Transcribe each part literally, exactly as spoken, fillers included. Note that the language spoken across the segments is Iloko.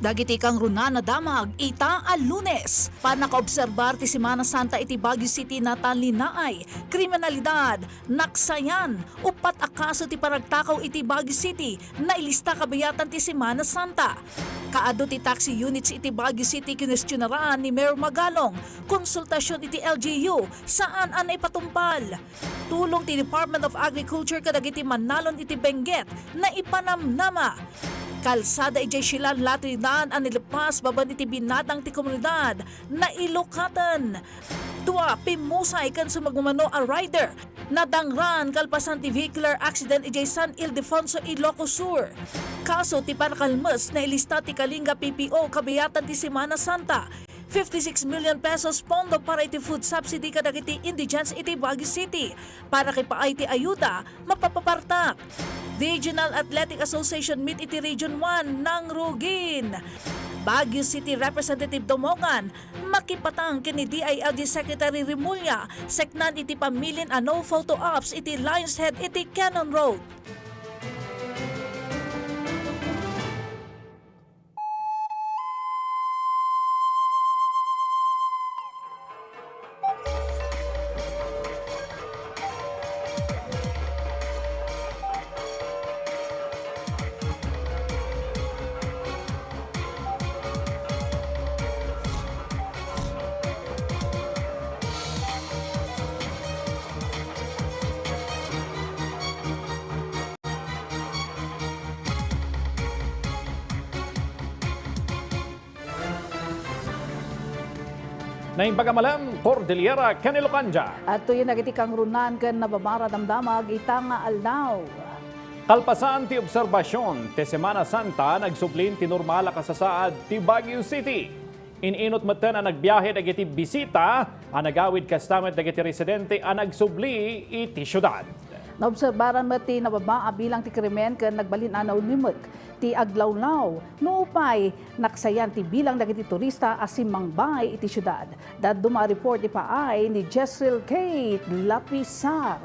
Dagiti kangrunaan a damag ita a Lunes, pannakaobserbar ti Semana Santa iti Baguio City, natalinaay kriminalidad, naksayan, uppat a kaso ti panagtakaw iti Baguio City, nailista kabayatan ti Semana Santa. Kaadu ti taxi units iti Baguio City, kinestionaran ni Mayor Magalong, konsultasyon iti L G U, saan a naipatungpal. Tulong ti Department of Agriculture kadagiti mannalon iti Benguet, naipanamnama. Kalsada idiay Silan, La Trinidad a nalepas babaen iti binatang ti komunidad, nailukaten. Dua, pimmusay ken sumagmamano a rider, nadangran kalpasan ti vehicular accident idiay San Ildefonso, Ilocos Sur. Kaso ti panakalmes, nailista ti Kalinga P P O kabayatan ti Semana Santa. Fifty-six million pesos pondo para iti food subsidy kadagiti indigents iti Baguio City. Panakipaay ti ayuda, mapapapartak. Regional Athletic Association meet iti Region one, nangrugin. Baguio City Representative Dumongan, makipatang ken ni D I L G Secretary Remulla, seknan iti pamilin a no photo ops iti Lion's Head iti Cannon Road. Naimbag a malem, Cordillera ken Ilocanda. Adtoyen dagiti kangrunaan ken nababara a damdamag ita nga aldaw. Kalpasan ti obserbasyon ti Semana Santa, nagsublin ti normal a kasasaad ti Baguio City. In-inut metten a nagbiahe dagiti bisita a nagawid kasta met dagiti residente a nagsubli iti siudad. Naobserbaran met ti nababa a bilang ti krimen ken nagbalin a naulimek ti aglawlaw. Nupay naksayan ti bilang dagiti turista a simmangbay iti siudad. Dadduma a report ipaay ni Jezreel Kate Lapisar.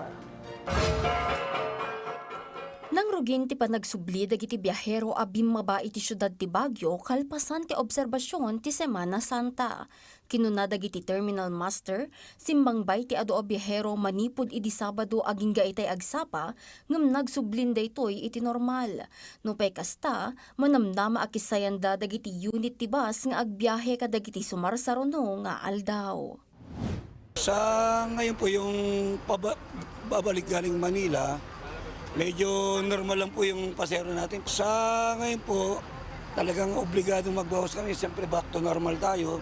Nangrugin ti panagsubli dagiti biahero a bimmaba iti siudad ti Baguio kalpasan ti obserbasion ti Semana Santa. Kinuna dagiti terminal master, simmangbay ti adu a biahero manipud idi Sabado agingga itay agsapa, ngem nagsublin daytoy iti normal. Nupay kasta, manamnama a kissayanda dagiti unit ti bus nga agbiahe kadagiti sumarsaruno nga aldaw. Sa ngayon po, yung paba-, babalik galing Manila, medyo normal lang po yung pasahero natin. Sa ngayon po, talagang obligadong magbawas kami. Siyempre, back to normal tayo.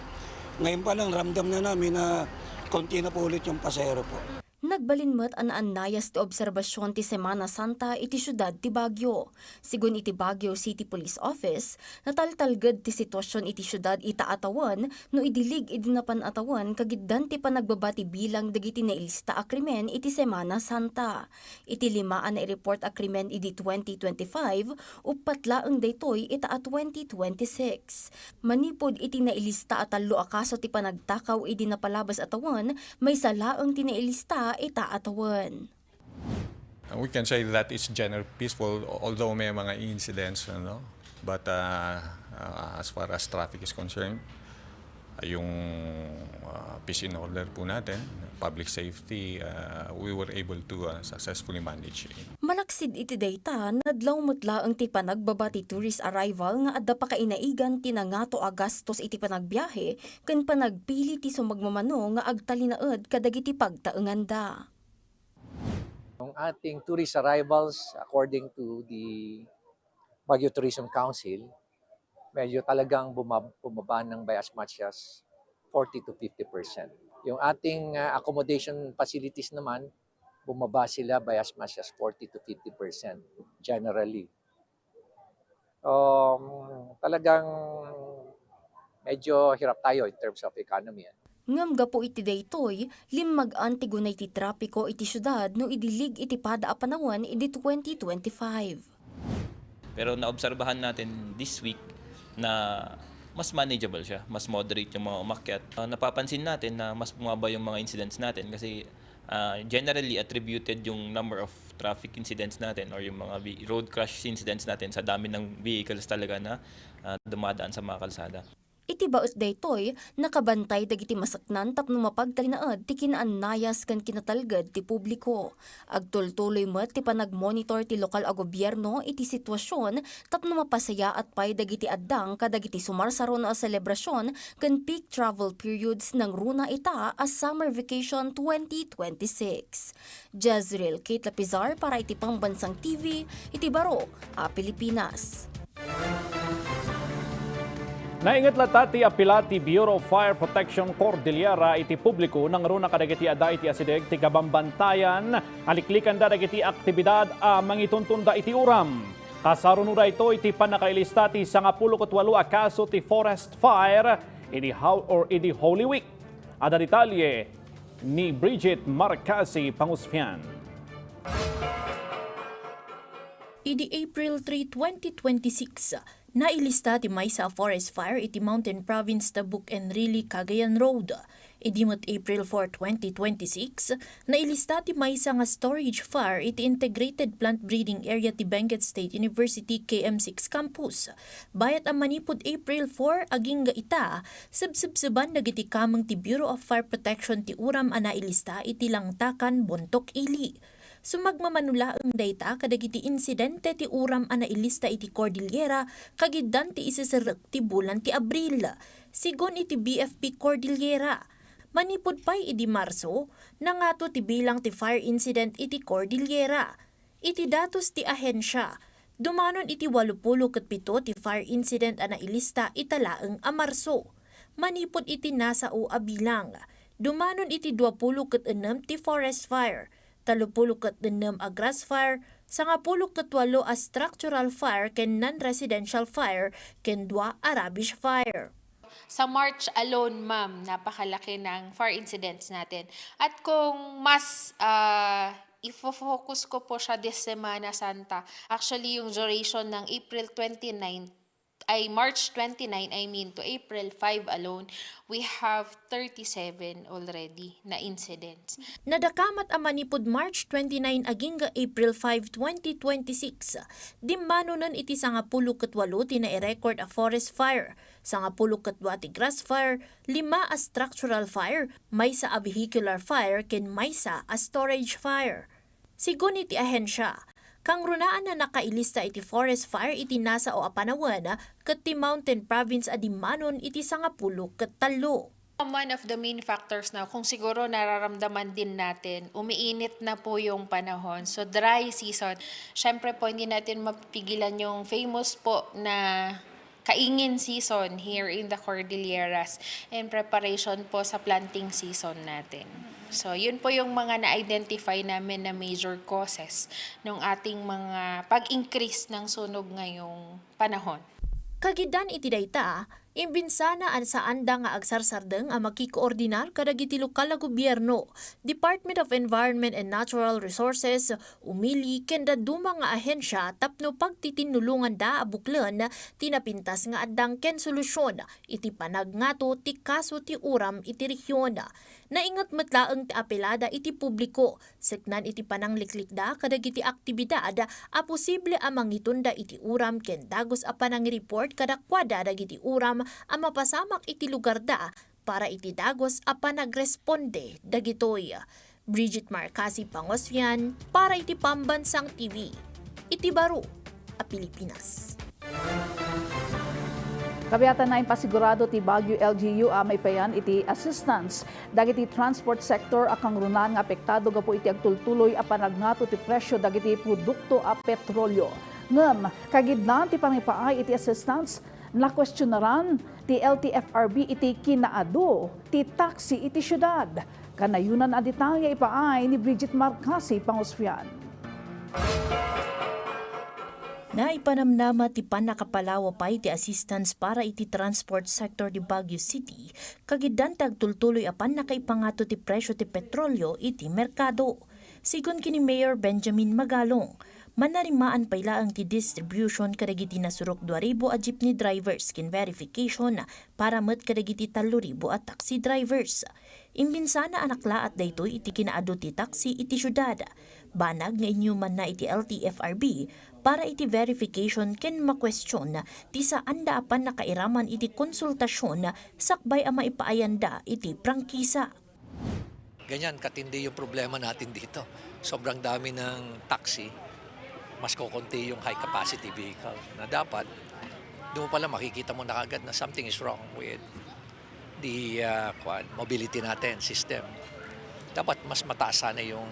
Ngayon pa lang, ramdam na namin na konti na po ulit yung pasahero po. Nagbalin met a naannayas ti obserbasyon ti Semana Santa iti siudad ti Baguio. Sigun iti Baguio City Police Office, nataltalged ti sitwasion iti siudad ita a tawen no idilig idi napan a tawen kagiddan ti panagbaba ti bilang dagiti nailista a krimen iti Semana Santa. Iti lima a naireport a krimen idi twenty twenty-five, uppat laeng daytoy ita a twenty twenty-six. Manipud iti nailista a tallo a kaso ti panagtakaw idi napalabas a tawen, maysa laeng ti nailista ita a tawen. Uh, we can say that it's general peaceful, although may mga incidents, ano, but, uh, uh, as far as traffic is concerned, uh, yung, uh, peace and order po natin, public safety, uh, we were able to, uh, successfully manage it. Malaksid iti dayta, nadlaw met laeng ti panagbaba ti tourist arrival nga adda pakainaigan ti nangato a gastos iti panagbiahe ken panagpili ti sumagmamano nga agtalinaed kadagiti pagtaenganda. Ang ating tourist arrivals, according to the Baguio Tourism Council, medyo talagang bumab-, bumaba ng by as much as forty to fifty percent. Yung ating, ah, accommodation facilities naman, bumaba sila by as much as forty to fifty percent generally. Um, talagang medyo hirap tayo in terms of economy, eh. Ngem gapu iti daytoy, limmagan ti gunay ti trapiko iti siudad no idilig iti pada a panawen idi twenty twenty-five. Pero naobserbahan natin this week na mas manageable siya, mas moderate yung mga umakyat. Ah, napapansin natin na mas bumaba yung mga incidents natin kasi Ah, generally attributed yung number of traffic incidents natin or yung mga ve-, road crash incidents natin sa dami ng vehicles talaga na, ah, dumadaan sa mga kalsada. Iti baet daytoy, nakabantay dagiti masaknan tapno mapagtalinaed ti kinaannayas ken kinatalged ti publiko. Agtultuloy met ti panagmonitor ti lokal a gobierno iti sitwasion tapno mapasayaat pay dagiti addang kadagiti sumarsaruno a selebrasion ken peak travel periods nangruna ita a summer vacation twenty twenty-six. Jezreel Kate Lapizar para iti Pambansang T V iti Baro a Pilipinas. Nainget latta ti apila ti Bureau of Fire Protection Cordillera iti publiko nangruna kadagiti adda iti asideg ti kabambantayan a liklikanda dagiti aktibidad a mangituntunda iti uram. Kasaruno daytoy ti pannakailista ti sangapulo ket walo a kaso ti forest fire idi Hol-, or idi Holy Week. Adda detalye ni Bridget Marcasi Pangusfian. Idi April three, twenty twenty-six, nailista ti maysa a forest fire iti Mountain Province, Tabuk and Rili, Cagayan Road. Idi met April four, twenty twenty-six, nailista ti maysa nga storage fire iti Integrated Plant Breeding Area ti Benguet State University K M six Campus. Bayat a manipud April four, agingga ita, sebsebseban dagiti kameng ti Bureau of Fire Protection ti uram a nailista iti Langtakan, Bontoc, Ili. Sumagmamano laeng dayta kadagiti insidente ti uram a nailista iti Cordillera kagiddan ti iseserrek ti bulan ti Abril, sigun iti B F P Cordillera. Manipud pay idi Marso, nangato ti bilang ti fire incident iti Cordillera. Iti datos ti ahensia, dumanon iti walupulo ket pito ti fire incident a nailista ita laeng a Marso. Manipud iti nasao a bilang, dumanon iti duapulo ket ennem ti forest fire, talupulo ket ennem a grass fire, sangapulo ket walo a structural fire ken non-residential fire, ken dua a rubbish fire. Sa March alone, ma'am, napakalaki ng fire incidents natin. At kung mas, ah, ifo-focus ko po siya this Semana Santa, actually, yung duration ng April twenty-nine, ay, March twenty-nine, I mean, to April five alone, we have thirty-seven already na incidents. Nadakamat a manipud March twenty-nine agingga April five, twenty twenty-six, dimmanonen iti sangapulo ket walo ti nai-record a forest fire, sangapulo ket dua ti grass fire, lima a structural fire, maysa a vehicular fire, ken maysa a storage fire. Sigun iti ahensia, kangrunaan a nakailista iti forest fire iti nasao a panawen ket ti Mountain Province a dimmanon iti sangapulo ket tallo. One of the main factors na kung siguro nararamdaman din natin, umiinit na po yung panahon. So, dry season. Siyempre po, hindi natin mapipigilan yung famous po na kaingin season here in the Cordilleras in preparation po sa planting season natin. So, yun po yung mga na-identify namin na major causes ng ating mga pag-increase ng sunog ngayong panahon. Kagiddan iti dayta, imbinsana a saanda nga agsarsardeng a makikoordinar kadagiti lokal a gobierno, Department of Environment and Natural Resources, umili ken dadduma nga ahensia tapno pagtitinnulonganda a buklen ti napintas nga addang ken solusion iti panagngato ti kaso ti uram iti rehiyon. Nainget met laeng ti apelada iti publiko, seknan iti panangliklikda kadagiti aktibidad a posible a mangitunda iti uram ken dagus a panangireport kadakuada dagiti uram a mapasamak iti lugarda para iti dagus a panagresponde dagitoy. Bridget Marcasi Pangosfian para iti Pambansang T V, iti baro a Pilipinas. Kabiatan, naimpasigurado ti Baguio L G U a maipayan iti assistance dagiti transport sector a kangrunaan nga apektado gapu iti agtultuloy a panagngato ti presyo dagiti produkto a petrolyo. Ngem, kagiddan ti pangipaay iti assistance, nakuestionaran ti L T F R B iti kinaadu ti taxi iti siudad. Kanayonan a detalye ipaay ni Bridget Marcasi Pangosfian. Naipanamnama ti pannakapalawa pay ti assistance para iti transport sector ti Baguio City, kagiddan ti agtultuloy a pannakaipangato ti presyo ti petrolyo iti merkado. Sigun ken ni Mayor Benjamin Magalong, Mannarimaan pay laeng ti distribution kadagiti nasurok dua ribu a jeepney drivers ken verification para met kadagiti tallo ribu a taxi drivers. Imbinsana a naklaat daytoy iti kinaadu ti taxi iti siudad. Banag nga inyumanna iti L T F R B para iti verification ken makuestion ti saanda a pannakairaman iti konsultasion sakbay a maipaayanda iti prangkisa. Ganyan katindi yung problema natin dito. Sobrang dami ng taxi, mas kokonti yung high capacity vehicle na dapat doon pala makikita mo na agad na something is wrong with the uh, kwan, mobility natin system. Dapat mas mataas sana yung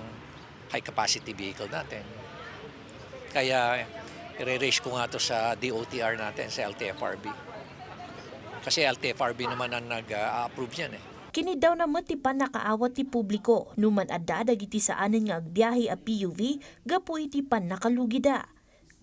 high capacity vehicle natin. Kaya ire-raise ko nga to sa D O T R natin, sa L T F R B. Kasi L T F R B naman ang nag-approve niyan eh. Kinidawna met ti pannakaawat ti publiko no man adda dagiti saanen nga agbiahe a P U V gapu iti pannakalugida.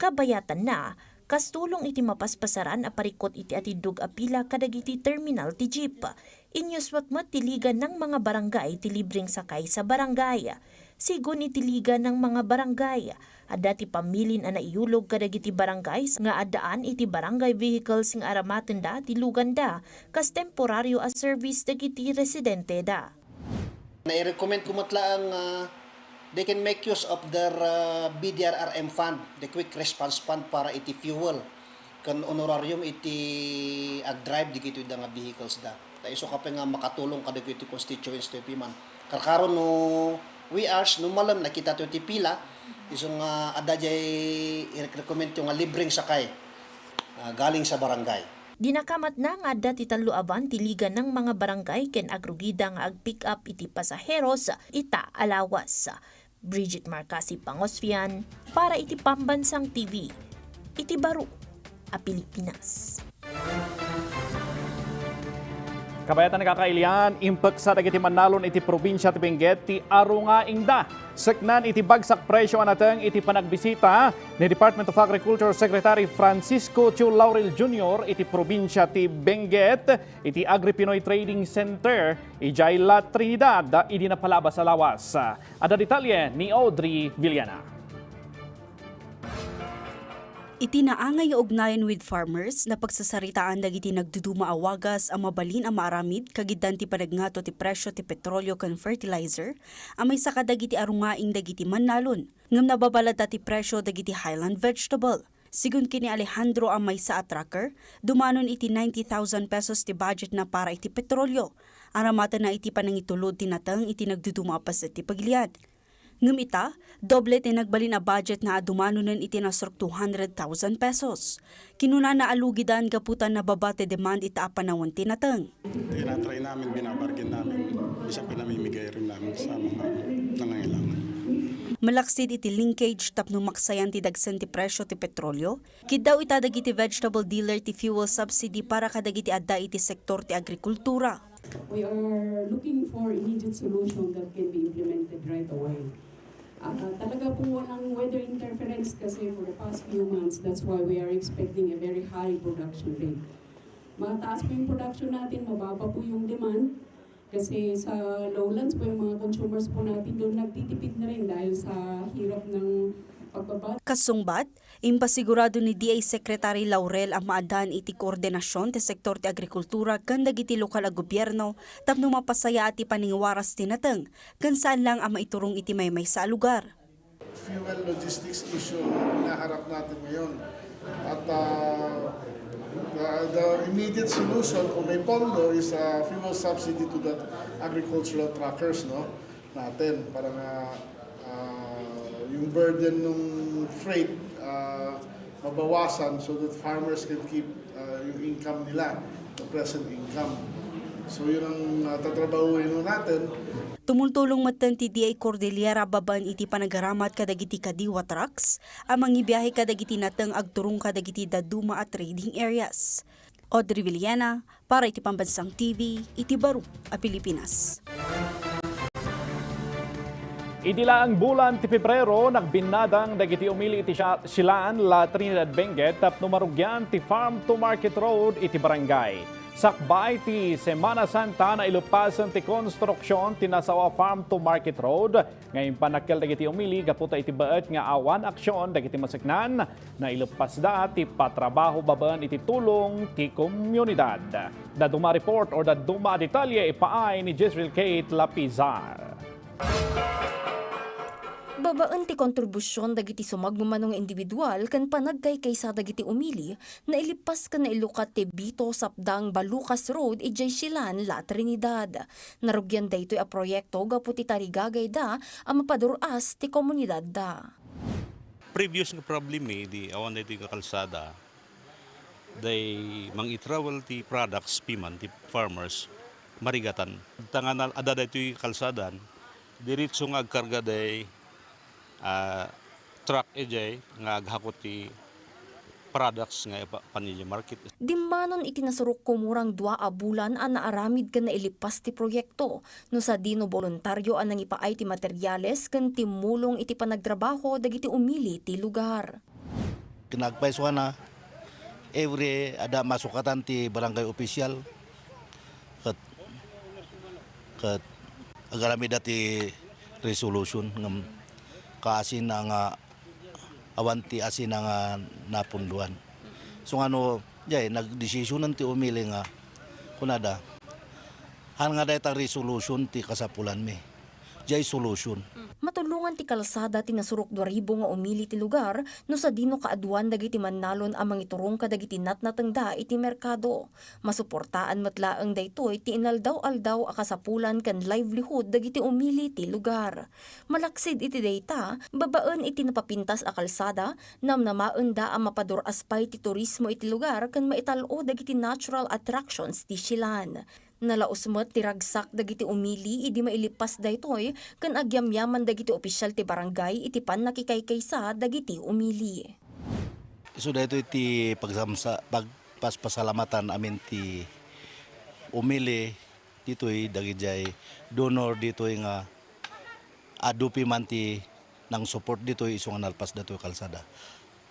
Kabayatanna, kas tulong iti mapaspasaran a parikut iti atiddog a pila kadagiti terminal ti jeep. Inyuswak met ti Liga ng mga Barangay ti libreng sakay sa barangay. Sigun iti Liga ng mga Barangay, adda ti pamilin a naiyulog kadagiti barangays nga addaan iti barangay vehicles nga aramatenda ti luganda kas temporario a service dagiti residenteda. Nai-recommend ko met laeng nga they can make use of their uh, B D R R M fund, the Quick Response Fund para iti fuel ken honorarium iti agdrive dagitoy da nga vehicles da. Ta isu ka pay nga makatulong kadagiti constituents toy piman. Karkaro no we hours, no malem, nakita to ti pila, isu nga adda jay i-recommend to nga libreng sakay ah, galing sa barangay. Dinakamatna nga adda ti tallo a van ti Liga ng mga Barangay ken agrugida nga ag-pick up iti pasaheros ita a lawas. Bridget Marcasi Pangosfian para iti Pambansang T V iti baro a Pilipinas. Kabayatan nga kakailian, impeksa dagiti mannalon iti probinsia ti Benguet ti arungaingda. Seknan iti bagsak presyo a nateng iti panagbisita ni Department of Agriculture Secretary Francisco Chu Laurel Junior iti probinsia ti Benguet iti Agri-Pinoy Trading Center idiay La Trinidad idi napalabas a lawas. Adda detalye ni Audrey Villana. Iti naangay nga ugnayan with farmers, napagsasaritaan dagiti nagduduma a wagas a mabalin a maaramid kagiddan ti panagngato ti presyo ti petrolio ken fertilizer a maysa kadagiti arungaing dagiti mannalon. Ngem nababa latta ti presyo dagiti highland vegetable. Sigun ken ni Alejandro a maysa a trucker, dumanon iti ninety thousand pesos ti budgetna para iti petrolio. Aramatenna iti panangitulod ti nateng iti nagduduma a paset ti pagilian. Ngem ita, doble ti nagbalin a budgetna a dumanonen iti nasurok two hundred thousand pesos. Kinunana a lugidan gapu ta nababa ti demand ita a panawen ti nateng. Tinatry namin, binabargain namin. Minsan pinamimigay rin namin sa mga nangangailangan. Malaksid iti linkage tapno maksayan ti dagsen ti presyo ti petrolio, kiddaw ita dagiti vegetable dealer ti fuel subsidy para kadagiti adda iti sektor ti agrikultura. We are looking for immediate solution that can be implemented right away. Ah, talaga po walang weather interference kasi for the past few months. That's why we are expecting a very high production rate. Mataas po yung production natin, mababa po yung demand. Kasi sa lowlands po yung mga consumers po natin doon nagtitipid na rin dahil sa hirap ng pagbaba. Kasungbat, impasigurado ni D A Secretary Laurel a maaddaan iti koordinasyon ti sektor ti agrikultura ken dagiti lokal a gobierno tapno mapasayaat ti paningwaras ti nateng ken saan lang a maiturong iti maymaysa a lugar. Fuel logistics issue ang hinaharap natin ngayon. At uh, the, the immediate solution kung may pondo is uh, fuel subsidy to the agricultural truckers, no? Natin para nga uh, yung burden ng freight uh, mabawasan so that farmers can keep uh, yung income nila, the present income. So yun ang uh, tatrabahuin natin. Tumultulong metten ti D A Cordillera babaen iti panagaramat kadagiti kadiwa trucks a mangibiahe kadagiti nateng agturong kadagiti dadduma a trading areas. Audrey Villena, para iti Pambansang T V, iti Baro a Pilipinas. Idi laeng bulan ti Pebrero, nagbinnadang dagiti umili iti Silaan, La Trinidad Benguet tapno marugian ti Farm to Market Road iti barangay. Sakbay ti Semana Santa, nailepasen ti konstruksion ti nasao a farm to market road nga impanakkel dagiti umili gapu ta iti baet nga awan aksion dagiti maseknan, nailepasda ti patrabaho babaen iti tulong ti komunidad. Dadduma a report or dadduma a detalye ipaay ni Jezreel Kate Lapizar. Babaen ti kontribusion dagiti sumagmamano nga individual ken panagkaykaysa dagiti umili, nailepas ken nailukat ti Vito Sapdang Balucas Road idiay Silan, La Trinidad. Narugian daytoy a proyekto gapu ti tarigagayda a mapadur-as ti komunidadda. Previous nga problemi, di awan daytoy nga kalsada, day mang-i-travel ti products piman ti farmers, marigatan. Tangana adda daytoy kalsadan, diretso nga agkarga day, ah, truck idiay nga aghakot ti products nga ipa-, pan idiay market. Dimmanon iti nasurok kumurang dua a bulan a naaramid ken nailepas ti proyekto, no sadino boluntario a nangipaay ti materiales ken timmulong iti panagtrabaho dagiti umili ti lugar. Kinagpaysuana, every adda masukatan ti barangay official, ket, ket agaramidda ti resolution ngem kaasina nga awan ti asina nga napundoan. So, ngano, jay, nagdesisionan ti umili nga kunada, "Han nga dayta resolution ti kasapulanmi, jay solution." Matulongan ti kalsada ti nasurok dua ribu nga umili ti lugar no sadino kaaduan dagiti mannalon a mangiturong kadagiti natnatengda iti merkado. Masuportaan met laeng daytoy ti inaldaw-aldaw a kasapulan ken livelihood dagiti umili ti lugar. Malaksid iti dayta, babaen iti napapintas a kalsada, namnamaenda a mapadur-as pay ti turismo iti lugar ken maital-o dagiti natural attractions ti Silan. Nalaus met ti ragsak dagiti umili idi mailepas daytoy ken agyamyaman dagiti opisial ti barangay iti pannakikaykaysa dagiti umili. Isu daytoy ti pagsamsa-, pagpaspasalamatan amin ti umili ditoy, dagidiay donor ditoy nga adu piman ti nang-support ditoy isu nga nalpas datoy kalsada.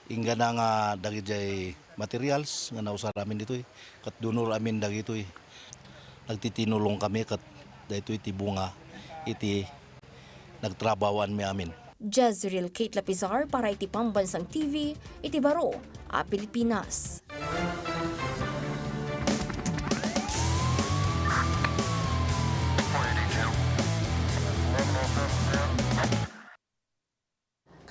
Inggana nga dagidiay materials nga nausar amin ditoy, ket donor amin dagitoy. Nagtitinulong kami ket daytoy ti bunga iti nagtrabahoanmi amin. Jezreel Kate Lapizar para iti Pambansang T V, iti baro a Pilipinas.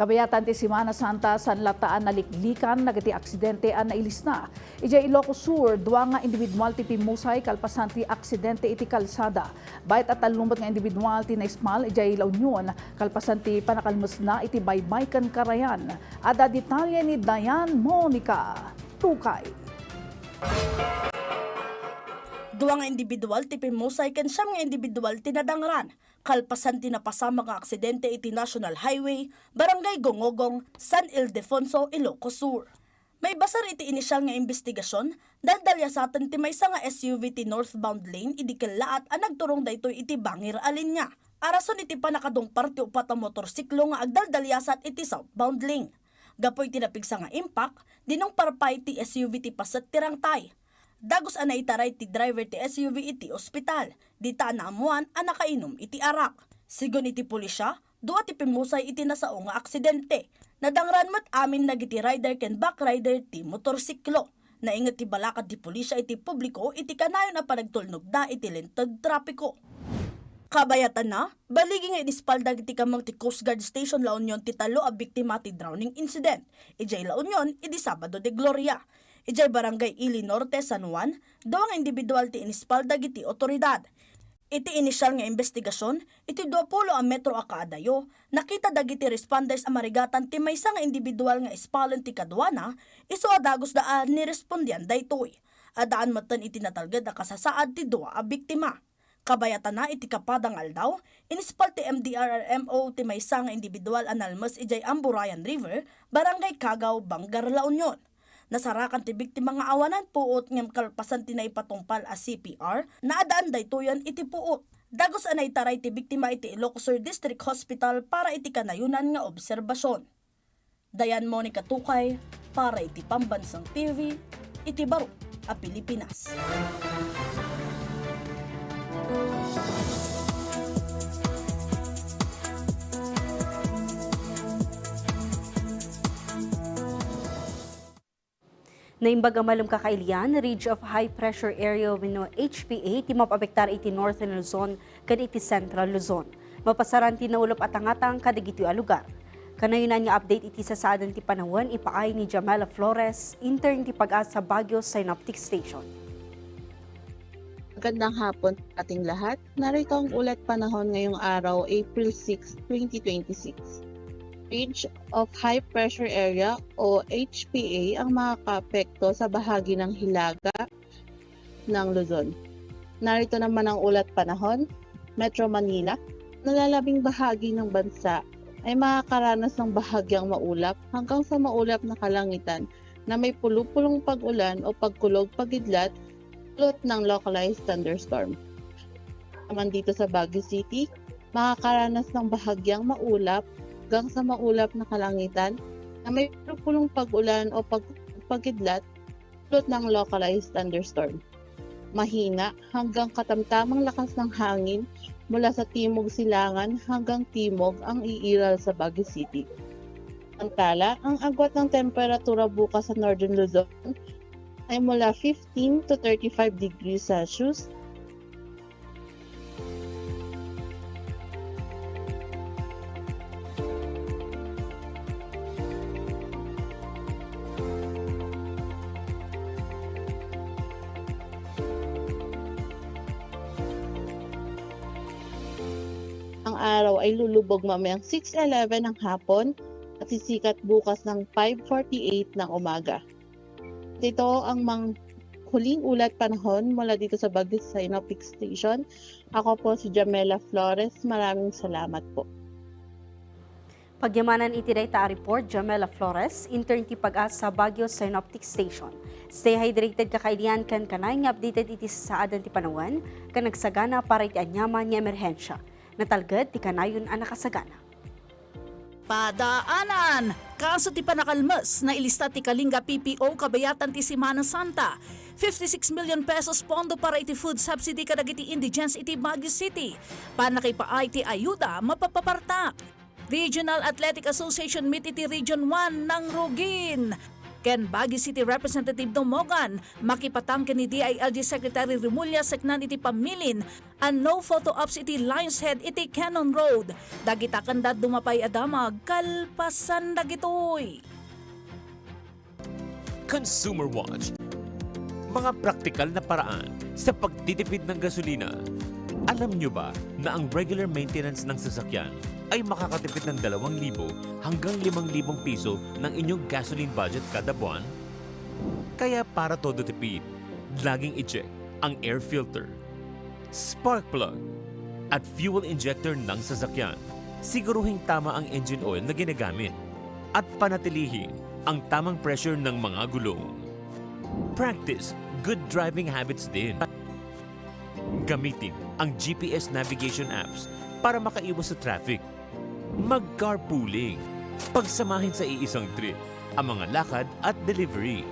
Kabayatan ti Semana Santa, saan latta a naliklikan dagiti aksidente a nailisna. Idiay Ilocos Sur, dua nga individual ti pimmusay kalpasan ti aksidente iti kalsada. Bayat a tallo met nga individual ti naispal idiay La Union kalpasan ti panakalmesna iti baybay ken karayan. Adda detalye ni Diane Monica Tukay. Dua nga individual ti pimmusay ken siam nga individual ti nadangran kalpasan ti napasamak nga aksidente iti National Highway, Barangay Gongogong, San Ildefonso, Ilocos Sur. Maibasar iti inisial nga imbestigasion, daldaliasaten ti maysa nga S U V ti northbound lane idi kellaat a nagturong daytoy iti bangir a linya. A rason iti pannakadungpar ti upat a motorsiklo nga agdaldaliasat iti southbound lane. Gapu iti napigsa nga impact, dinungpar pay ti S U V ti paset ti rangtay. Dagus a naitaray ti driver ti S U V iti ospital, dita a naammoan a nakainom iti arak. Sigun iti pulisya, dua ti pimmusay iti nasao nga aksidente. Nadangran met amin dagiti rider ken backrider ti motorsiklo. Nainget ti balakad ti pulisya iti publiko iti kanayon a panagtulnogda iti linteg trapiko. Kabayatanna, baligi nga inispal dagiti kameng ti Coast Guard Station La Union ti tallo a biktima ti drowning incident idiay La Union idi Sabado de Gloria. Idiay Barangay Ili Norte, San Juan, dua nga individual ti inispal dagiti otoridad. Iti inisial nga imbestigasion, iti duapulo a metro a kaadayo, nakita dagiti responders a marigatan ti maysa nga individual nga ispalen ti kaduana, isu a dagusda a nirespondian daytoy. Addaan metten iti natalged a kasasaad ti dua a biktima. Kabayatana iti kapada nga aldaw, inispal ti M D R R M O ti maysa nga individual a nalmes idiay Amburayan River, Barangay Cagao, Bangar, La Union. Nasarakan ti biktima nga awanan puot ngem kalpasan ti naipatungpal a C P R, naadaan daytoyen iti puot. Dagus a naitaray ti biktima iti Ilocos Sur District Hospital para iti kanayonan nga obserbasion. Diane Monica Tukay para iti Pambansang T V, iti baro a Pilipinas. Naimbag a malem kakailian, Ridge of High Pressure Area wenno H P A ti mapapektar iti Northern Luzon ken iti Central Luzon. Mapasaran ti naulop a tangatang kadagitoy a lugar. Kanayon nga update iti sasaadan ti panawen, ipaay ni Jamela Flores, intern ti Pag-asa Baguio Synoptic Station. Magandang hapon sa ating lahat. Narito ang ulat panahon ngayong araw, April six, twenty twenty-six. Ridge of High Pressure Area o H P A ang makakaapekto sa bahagi ng hilaga ng Luzon. Narito naman ang ulat panahon. Metro Manila, nalalabing bahagi ng bansa ay makakaranas ng bahagyang maulap hanggang sa maulap na kalangitan na may pulupulong pag-ulan o pagkulog pagidlat, dulot ng localized thunderstorm. Naman dito sa Baguio City, makakaranas ng bahagyang maulap hanggang sa maulap na kalangitan na may pulupulong pag-ulan o pag-, pagidlat, dulot ng localized thunderstorm. Mahina hanggang katamtamang lakas ng hangin mula sa timog silangan hanggang timog ang iiral sa Baguio City. Samantala, ang agwat ng temperatura bukas sa Northern Luzon ay mula fifteen to thirty-five degrees Celsius. Ang araw ay lulubog mamayang six eleven ng hapon at sisikat bukas ng five forty-eight ng umaga. Ito ang mga huling ulat panahon mula dito sa Baguio Synoptic Station. Ako po si Jamela Flores. Maraming salamat po. Pagyamanan iti dayta a report, Jamela Flores, intern ti Pag-asa Baguio Synoptic Station. Stay hydrated, kakailian, ken kanayon nga updated iti sasaadan ti panawen ken agsagana para iti aniaman nga emerhensia. Natalged ti kanayon a nakasagana. Padaanan! Kaso ti panakalmes, nailista ti Kalinga P P O kabayatan ti Semana Santa. Fifty-six million pesos pondo para iti food subsidy kadagiti indigents iti Baguio City. Pannakaipaay ti ayuda, mapapapartak. Regional Athletic Association meet iti Region one, nangrugin. Ken Baguio City Representative Dumogan, makipatang ken ni D I L G Secretary Remulla, seknan iti pamilin a no photo ops iti Lion's Head iti Cannon Road. Dagita ken dadduma pay a damag kalpasan dagitoy. Consumer Watch. Mga praktikal na paraan sa pagtitipid ng gasolina. Alam nyo ba na ang regular maintenance ng sasakyan ay makakatipid ng dalawang libo hanggang limang libong piso ng inyong gasoline budget kada buwan? Kaya para todo tipid, laging i-check ang air filter, spark plug, at fuel injector ng sasakyan. Siguruhing tama ang engine oil na ginagamit at panatilihin ang tamang pressure ng mga gulong. Practice good driving habits din. Gamitin ang G P S navigation apps para makaiwas sa traffic. Mag-carpooling. Pagsamahin sa iisang trip ang mga lakad at delivery.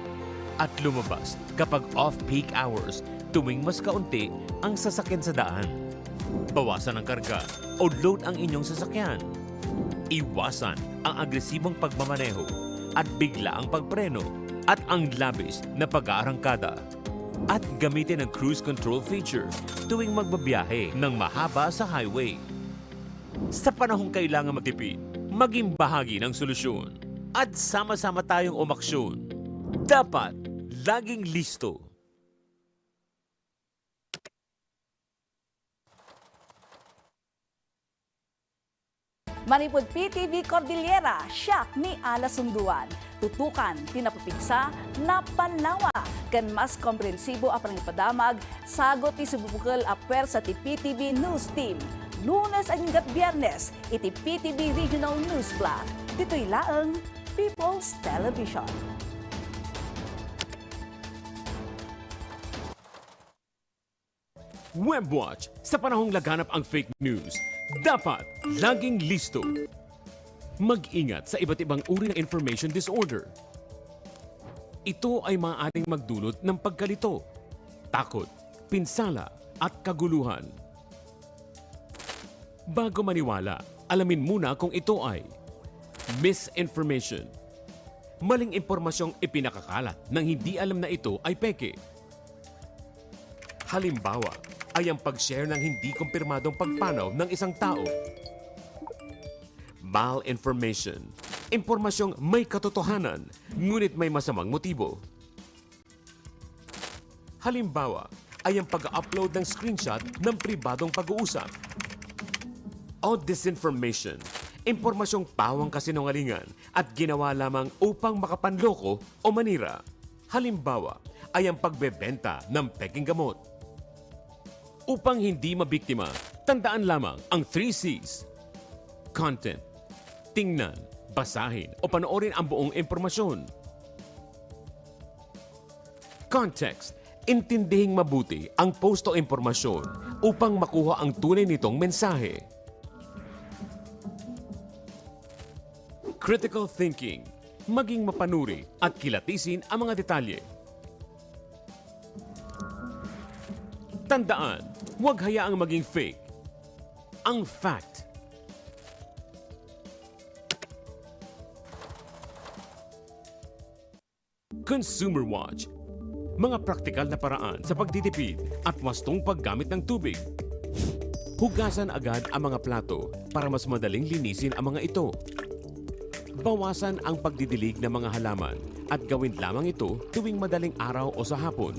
At lumabas kapag off-peak hours, tuwing mas kaunti ang sasakyan sa daan. Bawasan ang karga o load ang inyong sasakyan. Iwasan ang agresibong pagmamaneho at biglaang pagpreno at ang labis na pag-aarangkada. At gamitin ang cruise control feature tuwing magbabiyahe ng mahaba sa highway. Sa panahong kailangan matipid, maging bahagi ng solusyon. At sama-sama tayong umaksyon. Dapat laging listo. Manipud P T V Cordillera, siak ni Ala Sunduan. Tutukan ti napapigsa, napanlawa, ken mas komprehensibo a panangipadamag, sagut ti sububukel a puwersa ti P T V News Team. Lunes agingga Biyernes, iti P T V Regional News Block. Ditoy laeng, People's Television. Webwatch, sa panahong laganap ang fake news, dapat laging listo. Mag-ingat sa iba't ibang uri ng information disorder. Ito ay maaaring magdulot ng pagkalito, takot, pinsala, at kaguluhan. Bago maniwala, alamin muna kung ito ay misinformation. Maling impormasyong ipinakakalat nang hindi alam na ito ay peke. Halimbawa ay ang pag-share ng hindi kumpirmadong pagpanaw ng isang tao. Malinformation. Impormasyong may katotohanan, ngunit may masamang motibo. Halimbawa ay ang pag-upload ng screenshot ng pribadong pag-uusap. O disinformation. Impormasyong pawang kasinungalingan at ginawa lamang upang makapanloko o manira. Halimbawa ay ang pagbebenta ng peking gamot. Upang hindi mabiktima, tandaan lamang ang three Cs. Content. Tingnan, basahin o panoorin ang buong impormasyon. Context. Intindihing mabuti ang post o impormasyon upang makuha ang tunay nitong mensahe. Critical thinking. Maging mapanuri at kilatisin ang mga detalye. Tandaan, huwag hayaang maging fake ang fact. Consumer Watch. Mga praktikal na paraan sa pagtitipid at wastong paggamit ng tubig. Hugasan agad ang mga plato para mas madaling linisin ang mga ito. Bawasan ang pagdidilig ng mga halaman at gawin lamang ito tuwing madaling araw o sa hapon.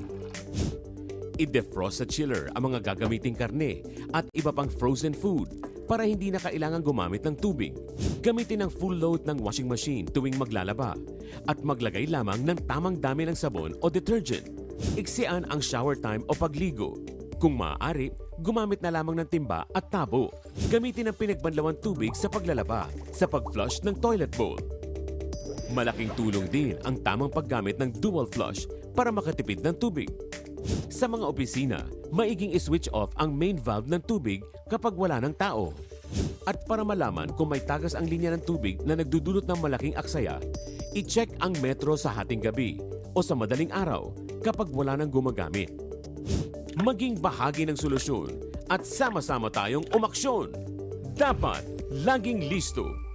I-defrost sa chiller ang mga gagamiting karne at iba pang frozen food para hindi na kailangang gumamit ng tubig. Gamitin ang full load ng washing machine tuwing maglalaba at maglagay lamang ng tamang dami ng sabon o detergent. Iksian ang shower time o pagligo. Kung maaari, gumamit na lamang ng timba at tabo. Gamitin ang pinagbanlawang tubig sa paglalaba, sa pag-flush ng toilet bowl. Malaking tulong din ang tamang paggamit ng dual flush para makatipid ng tubig. Sa mga opisina, maiging i-switch off ang main valve ng tubig kapag wala ng tao. At para malaman kung may tagas ang linya ng tubig na nagdudulot ng malaking aksaya, i-check ang metro sa hating gabi o sa madaling araw kapag wala nang gumagamit. Maging bahagi ng solusyon at sama-sama tayong umaksyon. Dapat laging listo.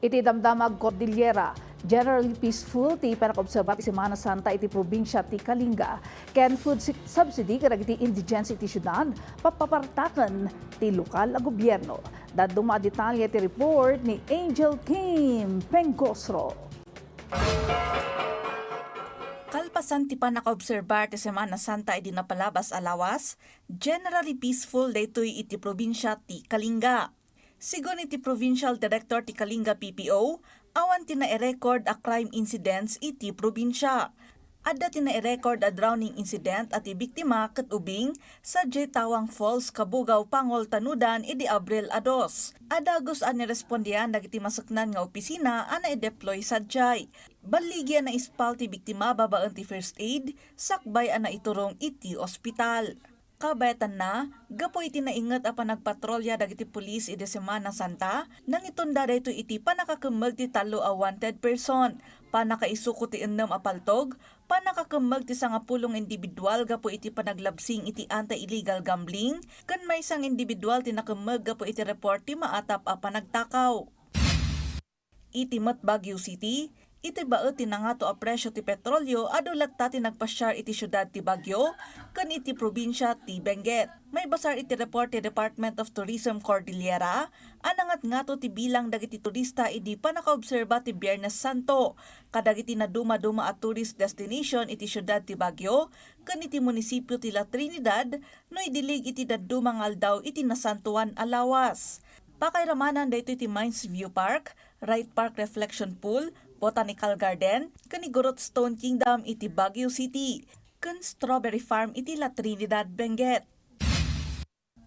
Iti damdamag Cordillera, generally peaceful ti panakaobserba ti Semana Santa iti probinsia ti Kalinga. Ken food si-, subsidy kadagiti indigents iti siudad, papapartaken ti lokal a gobierno. Dadduma a detalye ti report ni Angel Kim Pengosro. Kalpasan ti pannakaobserbar ti Semana Santa idi napalabas a lawas, generally peaceful daytoy iti probinsia ti Kalinga. Sigun iti Provincial Director ti Kalinga P P O, awan ti nairecord a crime incidents iti probinsia. Adda ti nairecord a drowning incident a ti biktima ket ubing sadiay Tawang Falls, Cabugao, Pangol, Tanudan idi Abril a dos. A dagus a nirespondian dagiti maseknan nga opisina a naideploy sadiay. Balligi a naispal ti biktima babaen ti first aid, sakbay a naiturong iti ospital. Kabayatanna, gapu iti nainget a panagpatrolya dagiti pulis idi Semana Santa, nangitunda daytoy iti pannakakemmeg ti tallo a wanted person, pannakaisuko ti ennem a paltog, pannakakemmeg ti sangapulo nga individual gapu iti panaglabsing iti anti-illegal gambling, ken maysa nga individual ti nakemmeg gapu iti report ti maatap a panagtakaw. Iti met Baguio City, iti baet ti nangato a presio ti petrolio adu latta ti nagpasiar iti siudad ti Baguio ken iti probinsia ti Benguet. Maibasar iti report ti Department of Tourism Cordillera a nangatngato ti bilang dagiti turista idi pannakaobserba ti Biernes Santo kadagiti nadumaduma a tourist destination iti siudad ti Baguio ken iti munisipio ti La Trinidad no idilig iti dadduma nga aldaw iti nasantoan a lawas. Pakairamanan daytoy ti Mines View Park, Wright Park Reflection Pool, Botanical Garden, ken Igorot Stone Kingdom iti Baguio City, ken Strawberry Farm iti La Trinidad, Benguet.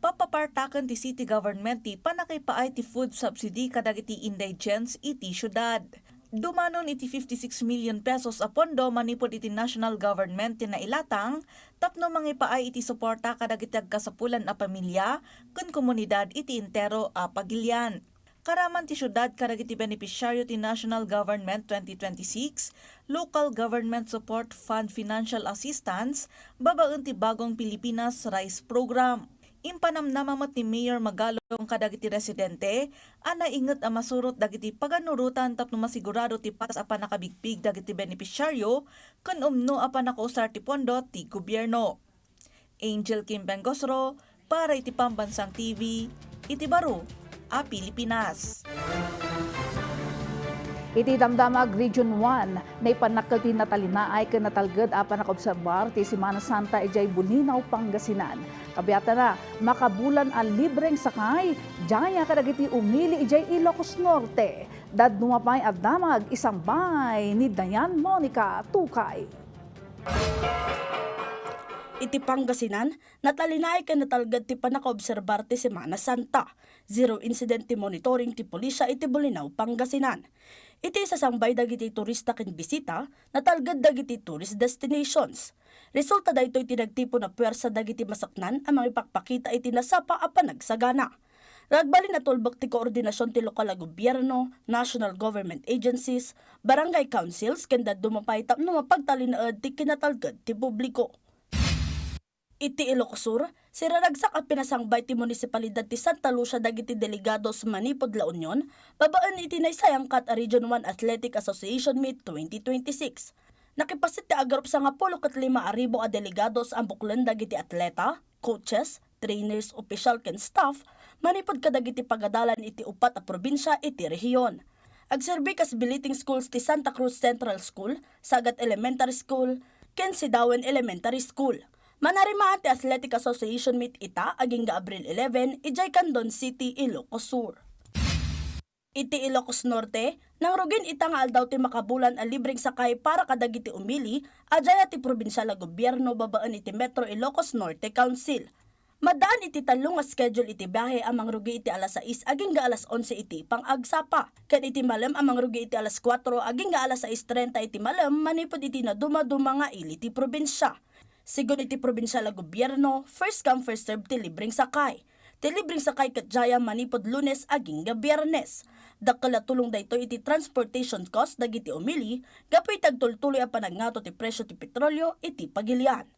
Papapartaken ti city government ti pannakaipaay ti food subsidy kadagiti indigents iti siudad. Dumanon iti fifty-six million pesos a pondo manipud iti national government ti nailatang tapno mangipaay iti suporta kadagiti agkasapulan a pamilia ken komunidad iti entero a pagilian. Karaman ti siudad kadagiti benepisyaryo ti National Government twenty twenty-six Local Government Support Fund Financial Assistance babaen ti Bagong Pilipinas Rice Program. Impanamnama met ni Mayor Magalong kadagiti residente a nainget a masurot dagiti paganurotan tapno masigurado ti patas a pannakabigpig dagiti benepisyaryo ken umno a pannakausar ti pondo ti gobierno. Angel Kim Bengosro para iti Pambansang T V, iti baro a Pilipinas. Iti Damdamag Region one, naipannakkel ti natalinaay ken natalged a pannakaobserbar ti Semana Santa idiay Bulinaw, Pangasinan. Kabiatana, makabulan a libreng sakay, dayta kadagiti umili idiay Ilocos Norte. Dadduma pay a damag, isangbay ni Dayan Monica Tukay. Iti Pangasinan, natalinaay ken natalged ti pannakaobserbar ti Semana Santa. Zero incident ti monitoring ti pulisya iti Bulinaw, Pangasinan. Iti isasangbay dagiti turista ken bisita, natalged dagiti tourist destinations. Resulta daytoy ti nagtipon a puwersa dagiti masaknan a mangipakpakita iti nasapa a panagsagana. Nagbalin a tulbek ti koordinasion ti lokal a gobierno, national government agencies, barangay councils, ken dadduma pay tapno mapagtalinaed ti kinatalged ti publiko. Iti Ilocos Sur, siraragsak a pinasangbay ti munisipalidad ti Santa Lucia dagiti delegados manipud La Union babaen iti naysayangkat a Region one Athletic Association Meet twenty twenty-six. Nakipasit ti agarup sangapulo ket lima a ribu a delegados a buklen dagiti atleta, coaches, trainers, opisyal ken staff manipud kadagiti pagadalan iti upat a probinsia iti rehiyon. Agserbi kas billeting schools ti Santa Cruz Central School, Sagat Elementary School, ken Sidawen Elementary School. Manarimaan ti Athletic Association Meet ita agingga Abril eleven idiay Candon City, Ilocos Sur. Iti Ilocos Norte, nangrugin ita nga aldaw ti makabulan a libreng sakay para kadagiti umili a dayta ti probinsial a gobierno babaen iti Metro Ilocos Norte Council. Maddaan iti tallo nga schedule iti biahe a mangrugi iti alas sais agingga alas onse iti pang-agsapa, ken iti malem a mangrugi iti alas kuatro agingga alas sais trenta iti malem manipud iti naduma-duma nga ili ti probinsia. Segun iti probinsial a gobierno, first come, first serve ti libreng sakay. Ti libreng sakay ket dayta manipud Lunes agingga Biernes. Dakkel a tulong daytoy iti transportation cost dagiti umili gapu iti agtultuloy a panagngato ti presio ti petrolio iti pagilian.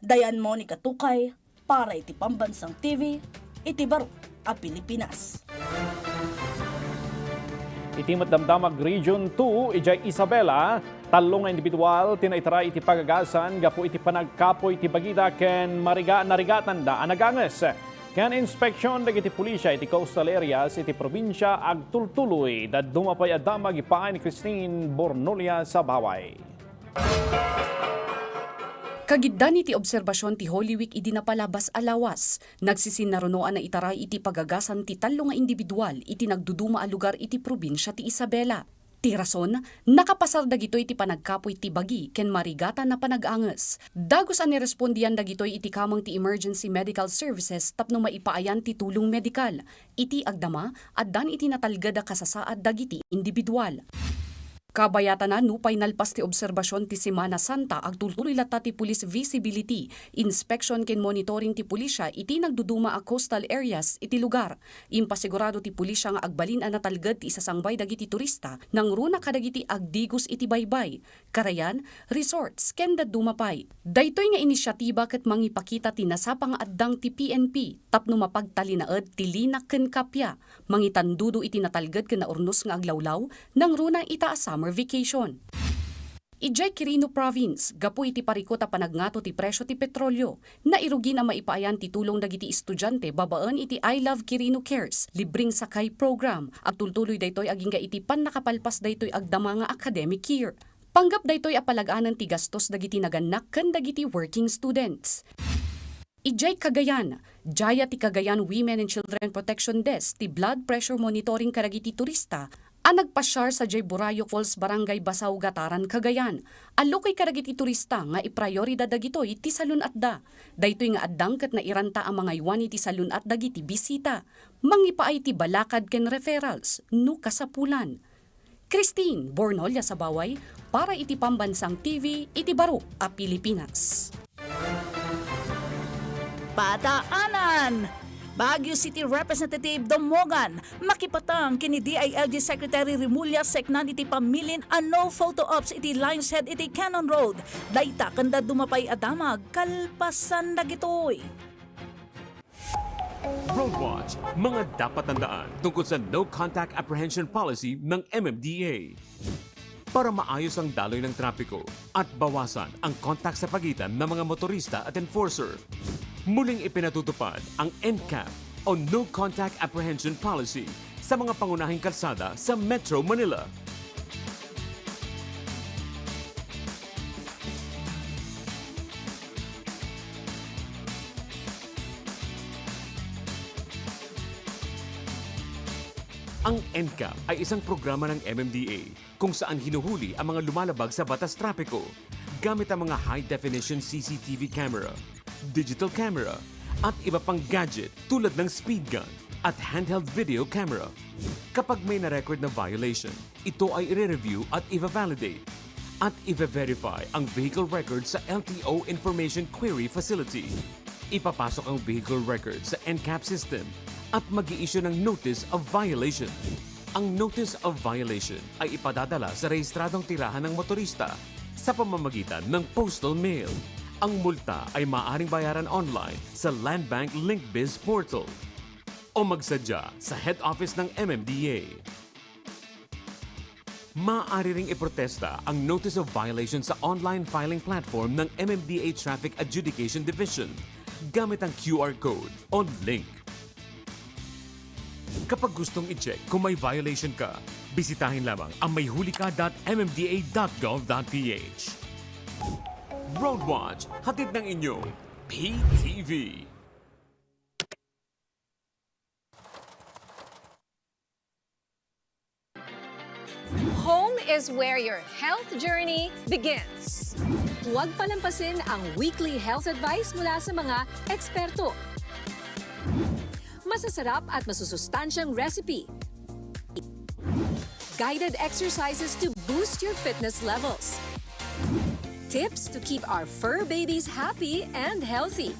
Dayan Monica Tukay para iti Pambansang T V, iti baro a Pilipinas. Iti met Damdamag Region two, idiay Isabela, tallo nga individual ti naitaray iti pagagasan gapu iti panagkapuy ti bagida ken mariga-, narigatanda a naganges. Ken inspeksion dagiti pulisya iti coastal areas iti probinsia agtultuloy. Dadduma pay a damag ipaay ni Christine Bornolia Sabaway. Kagiddan iti obserbasion ti Holy Week idi napalabas a lawas, nagsisinnaruno a naitaray iti pagagasan ti tallo nga individual iti nagduduma a lugar iti probinsia ti Isabela. Ti rason, nakapasar dagitoy iti panagkapuy ti bagi ken marigatan a panaganges. Dagus a nirespondian dagitoy iti kameng ti emergency medical services tapno maipaayan ti tulong medikal. Iti agdama, addan iti natalged a kasasaad dagiti individual. Kabayatana, nupay nalpas ti obserbasion ti Semana Santa, agtultuloy latta ti police visibility, inspection ken monitoring ti pulisya iti nagduduma a coastal areas iti lugar. Impasigurado ti pulisya nga agbalin a natalged ti isasangbay dagiti turista, nangruna kadagiti agdigos iti baybay, karayan, resorts, ken dadduma pay. Daytoy nga inisiatiba ket mangipakita ti nasapa nga addang ti P N P tapno mapagtalinaed ti lina ken kappia, mangitandudo iti natalged ken naurnos nga aglawlaw, nangruna ita a summer vacation. Idiay Quirino Province, gapu iti parikut a panagngato ti presio ti petrolio, nairugin a maipaayan ti tulong dagiti estudiante babaen iti I Love Quirino Cares, libreng sakay program. Agtultuloy daytoy agingga iti pannakapalpas daytoy agdama nga academic year. Panggep daytoy a palag-anen ti gastos dagiti nagannak ken dagiti working students. Idiay Cagayan, dayta ti Cagayan Women and Children Protection Desk ti blood pressure monitoring kadagiti turista a nagpasiar sadiay Burayo Falls, Barangay Basao, Gataran, Cagayan. Allukoy kadagiti turista nga iprioridad dagitoy ti salun-atda. Daytoy nga addang ket nairanta a mangaywan iti salun-at dagiti bisita. Mangipaay ti balakad ken referrals no kasapulan. Christine Bornolia Sabaway para iti Pambansang T V iti baro a Pilipinas. Pataanan! Baguio City Representative Dom Mogan makipatang ken ni D I L G Secretary Remulla Secnan iti pamilin a no photo ops iti Lion's Head iti Cannon Road. Dayta ken dadduma pay a damag kalpasan dagitoy. Roadwatch, mga dapat tandaan tungkol sa No Contact Apprehension Policy ng M M D A. Para maayos ang daloy ng trapiko at bawasan ang kontak sa pagitan ng mga motorista at enforcer, muling ipinatutupad ang NCAP o No Contact Apprehension Policy sa mga pangunahing kalsada sa Metro Manila. Ang NCAP ay isang programa ng M M D A kung saan hinuhuli ang mga lumalabag sa batas trapiko gamit ang mga high-definition C C T V camera, digital camera, at iba pang gadget tulad ng speed gun at handheld video camera. Kapag may na-record na violation, ito ay ire-review at i-validate at i-verify ang vehicle record sa L T O Information Query Facility. Ipapasok ang vehicle record sa NCAP system at mag-i-issue ng Notice of Violation. Ang Notice of Violation ay ipadadala sa rehistradong tirahan ng motorista sa pamamagitan ng postal mail. Ang multa ay maaaring bayaran online sa Land Bank Link Biz Portal o magsadya sa head office ng M M D A. Maaari ring iprotesta ang Notice of Violation sa online filing platform ng M M D A Traffic Adjudication Division gamit ang Q R code o link. Kapag gustong i-check kung may violation ka, bisitahin lamang ang mayhulika dot M M D A dot gov dot P H. Roadwatch, hatid ng inyong P T V. Home is where your health journey begins. Huwag palampasin ang weekly health advice mula sa mga eksperto. Masasarap at masusustansyang recipe. Guided exercises to boost your fitness levels. Tips to keep our fur babies happy and healthy.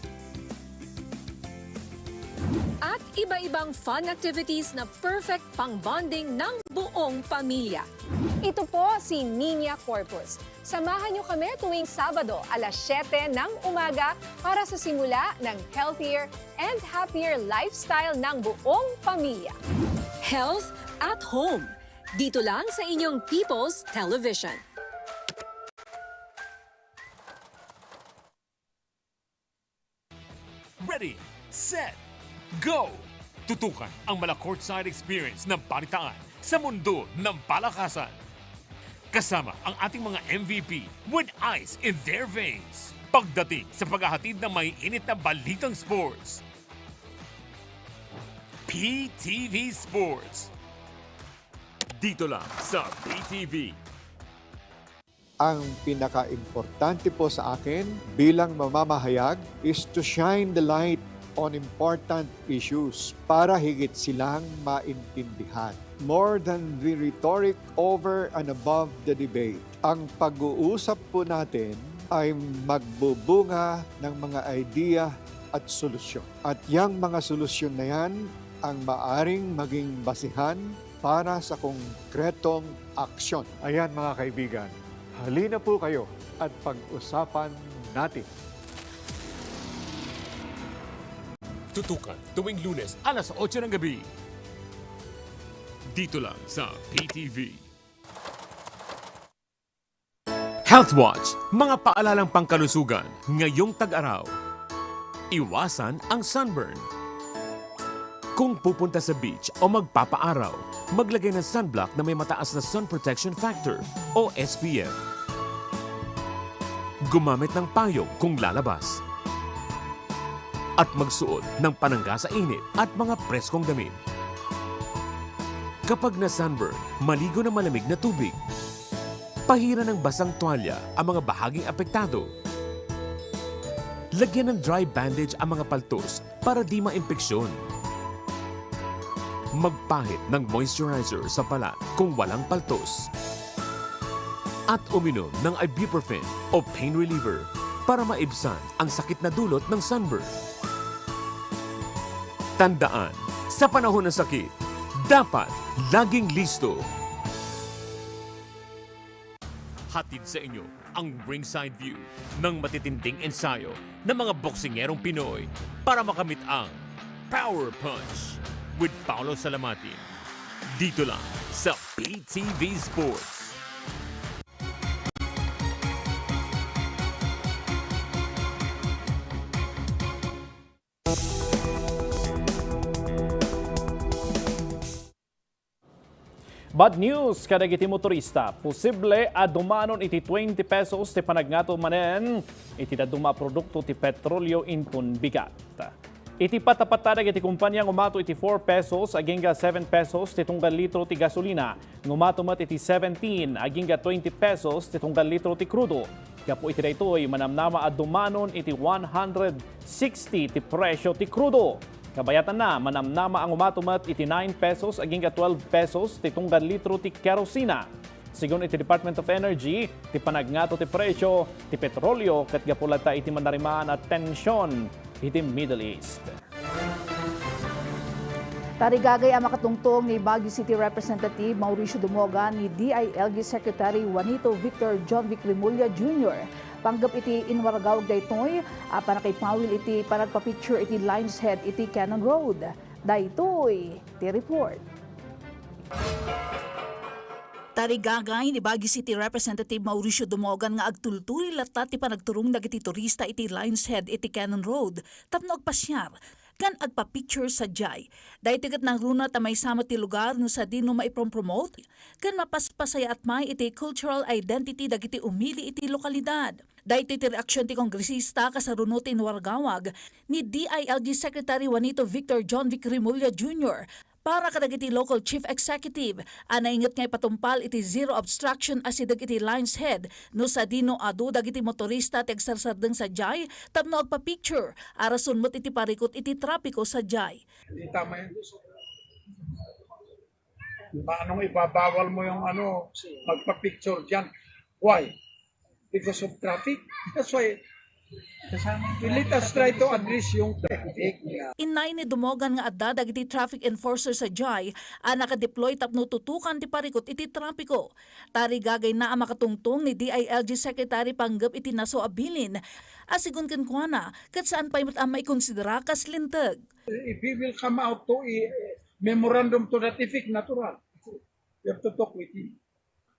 At iba-ibang fun activities na perfect pang-bonding ng buong pamilya. Ito po si Niña Corpus. Samahan niyo kami tuwing Sabado, alas siyete ng umaga para sa simula ng healthier and happier lifestyle ng buong pamilya. Health at Home. Dito lang sa inyong People's Television. Ready, set, go! Tutukan ang mala courtside experience na balitaan sa mundo ng palakasan. Kasama ang ating mga M V P with ice in their veins. Pagdating sa paghahatid ng maiinit na balitang sports, P T V Sports. Dito lang sa P T V. Ang pinakaimportante po sa akin bilang mamamahayag is to shine the light on important issues para higit silang maintindihan. More than the rhetoric over and above the debate, ang pag-uusap po natin ay magbubunga ng mga idea at solusyon. At yang mga solusyon na yan ang maaring maging basihan para sa konkretong aksyon. Ayan, mga kaibigan, halina po kayo at pag-usapan natin. Tutukan tuwing Lunes alas otso ng gabi. Dito lang sa P T V. Health Watch, mga paalalang pangkalusugan ngayong tag-araw. Iwasan ang sunburn. Kung pupunta sa beach o magpapaaraw, maglagay ng sunblock na may mataas na sun protection factor o S P F. Gumamit ng payong kung lalabas. At magsuot ng panangga sa init at mga preskong damit. Kapag na-sunburn, maligo ng malamig na tubig. Pahiran ng basang tuwalya ang mga bahaging apektado. Lagyan ng dry bandage ang mga paltos para di maimpeksyon. Magpahid ng moisturizer sa balat kung walang paltos. At uminom ng ibuprofen o pain reliever para maibsan ang sakit na dulot ng sunburn. Tandaan, sa panahon ng sakit, dapat laging listo. Hatid sa inyo ang ringside view ng matitinding ensayo ng mga boksingerong Pinoy para makamit ang Power Punch with Paolo Salamatin. Dito lang sa P T V Sports. Bad news kadagiti motorista. Posible a dumanon iti twenty pesos ti panagngato manen iti dadduma a produkto ti petrolio inton bigat. Iti patapata dagiti kompania, umato iti four pesos agingga seven pesos ti tunggal litro ti gasolina, umato met iti seventeen agingga twenty pesos ti tunggal litro ti krudo. Gapu iti daytoy, manamnama a dumanon iti one hundred sixty ti presyo ti krudo. Kabayatanna, manamnama a umato met iti nine pesos agingga twelve pesos ti tunggal litro ti kerosina. Segun iti Department of Energy, ti panagngato ti presyo ti petrolio ket gapu latta iti manarimaan a tension iti Middle East. Tarigagay a makatungtong ni Baguio City Representative Mauricio Dumogan ni D I L G Secretary Juanito Victor John Vic Remulla Junior Panggep iti inwaragawag daytoy a pannakipawil iti panagpa-picture iti Lion's Head iti Cannon Road. Daytoy ti report. Tarigagay ni Baguio City Representative Mauricio Dumogan nga agtultuloy latta ti panagturong dagiti turista iti Lion's Head iti Cannon Road tapno agpasiar ken agpa-picture sadiay. Daytoy ket nangruna ta maysa met ti lugar no sadino maiprompromote ken mapaspasayaat pay iti cultural identity dagiti umili iti lokalidad. Daytoy ti reaksion ti kongresista kasaruno ti inwaragawag ni D I L G Secretary Juanito Victor John Vic Remulla Junior para kadagiti local chief executive a nainget nga ipatungpal iti zero obstruction a sideg iti Lion's Head no sadino adu dagiti motorista ti agsarsardeng sadiay tapno agpa-picture a rason met iti parikut iti trapiko sadiay. Hindi tama yan. Paano ibabawal mo yung ano, magpa-picture dyan? Why? Because of traffic. That's why, let us try to address yung traffic. Innayon ni Dumogan nga adda dagiti traffic enforcer sadiay a nakadeploy tapno tutukan ti parikut iti trapiko. Tarigagayna a makatungtong ni D I L G Secretary panggep iti nasaw a bilin a segun kenkuana ket saan pay met a maikonsidera kas linteg. If he will come out to a memorandum to that effect, natural. You have to talk with him.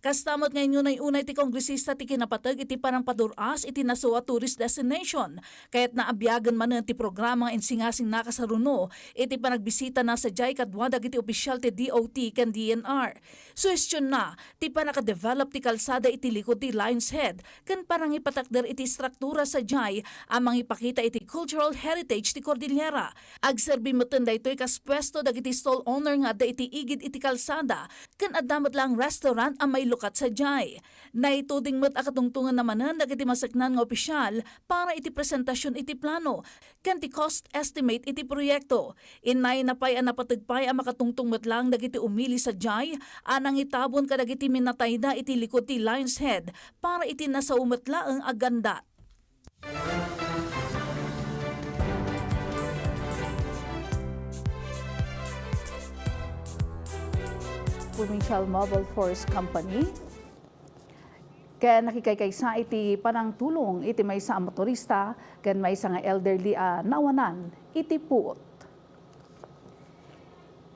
Kasta met nga inunay-unay ti kongresista ti kinapateg iti panangpadur-as iti nasaw a tourist destination. Kayatna a biagen manen ti programa nga insingasingna kasaruno iti panagbisitana sadiay kadua dagiti opisyal ti D O T ken D N R. Suhestionna ti pannakadevelop ti kalsada iti likod ti Lion's Head ken panangipatakder iti istruktura sadiay a mangipakita iti cultural heritage ti Cordillera. Agserbi metten daytoy kas puesto dagiti stall owner nga adda iti igid iti kalsada ken adda met laeng restaurant a mailukat sadiay. Naituding met a katungtonganna manen dagiti maseknan nga opisyal para iti presentasion iti plano ken ti cost estimate iti proyekto. Innayna pay a napateg pay a makatungtong met laeng dagiti umili sadiay a nangitabon kadagiti minatayda iti likod ti Lion's Head para iti nasao met laeng a gandat. Provincial Mobile Force Company ken nakikaykaysa iti panangtulong iti maysa a motorista ken maysa nga elderly a naawanan iti puot.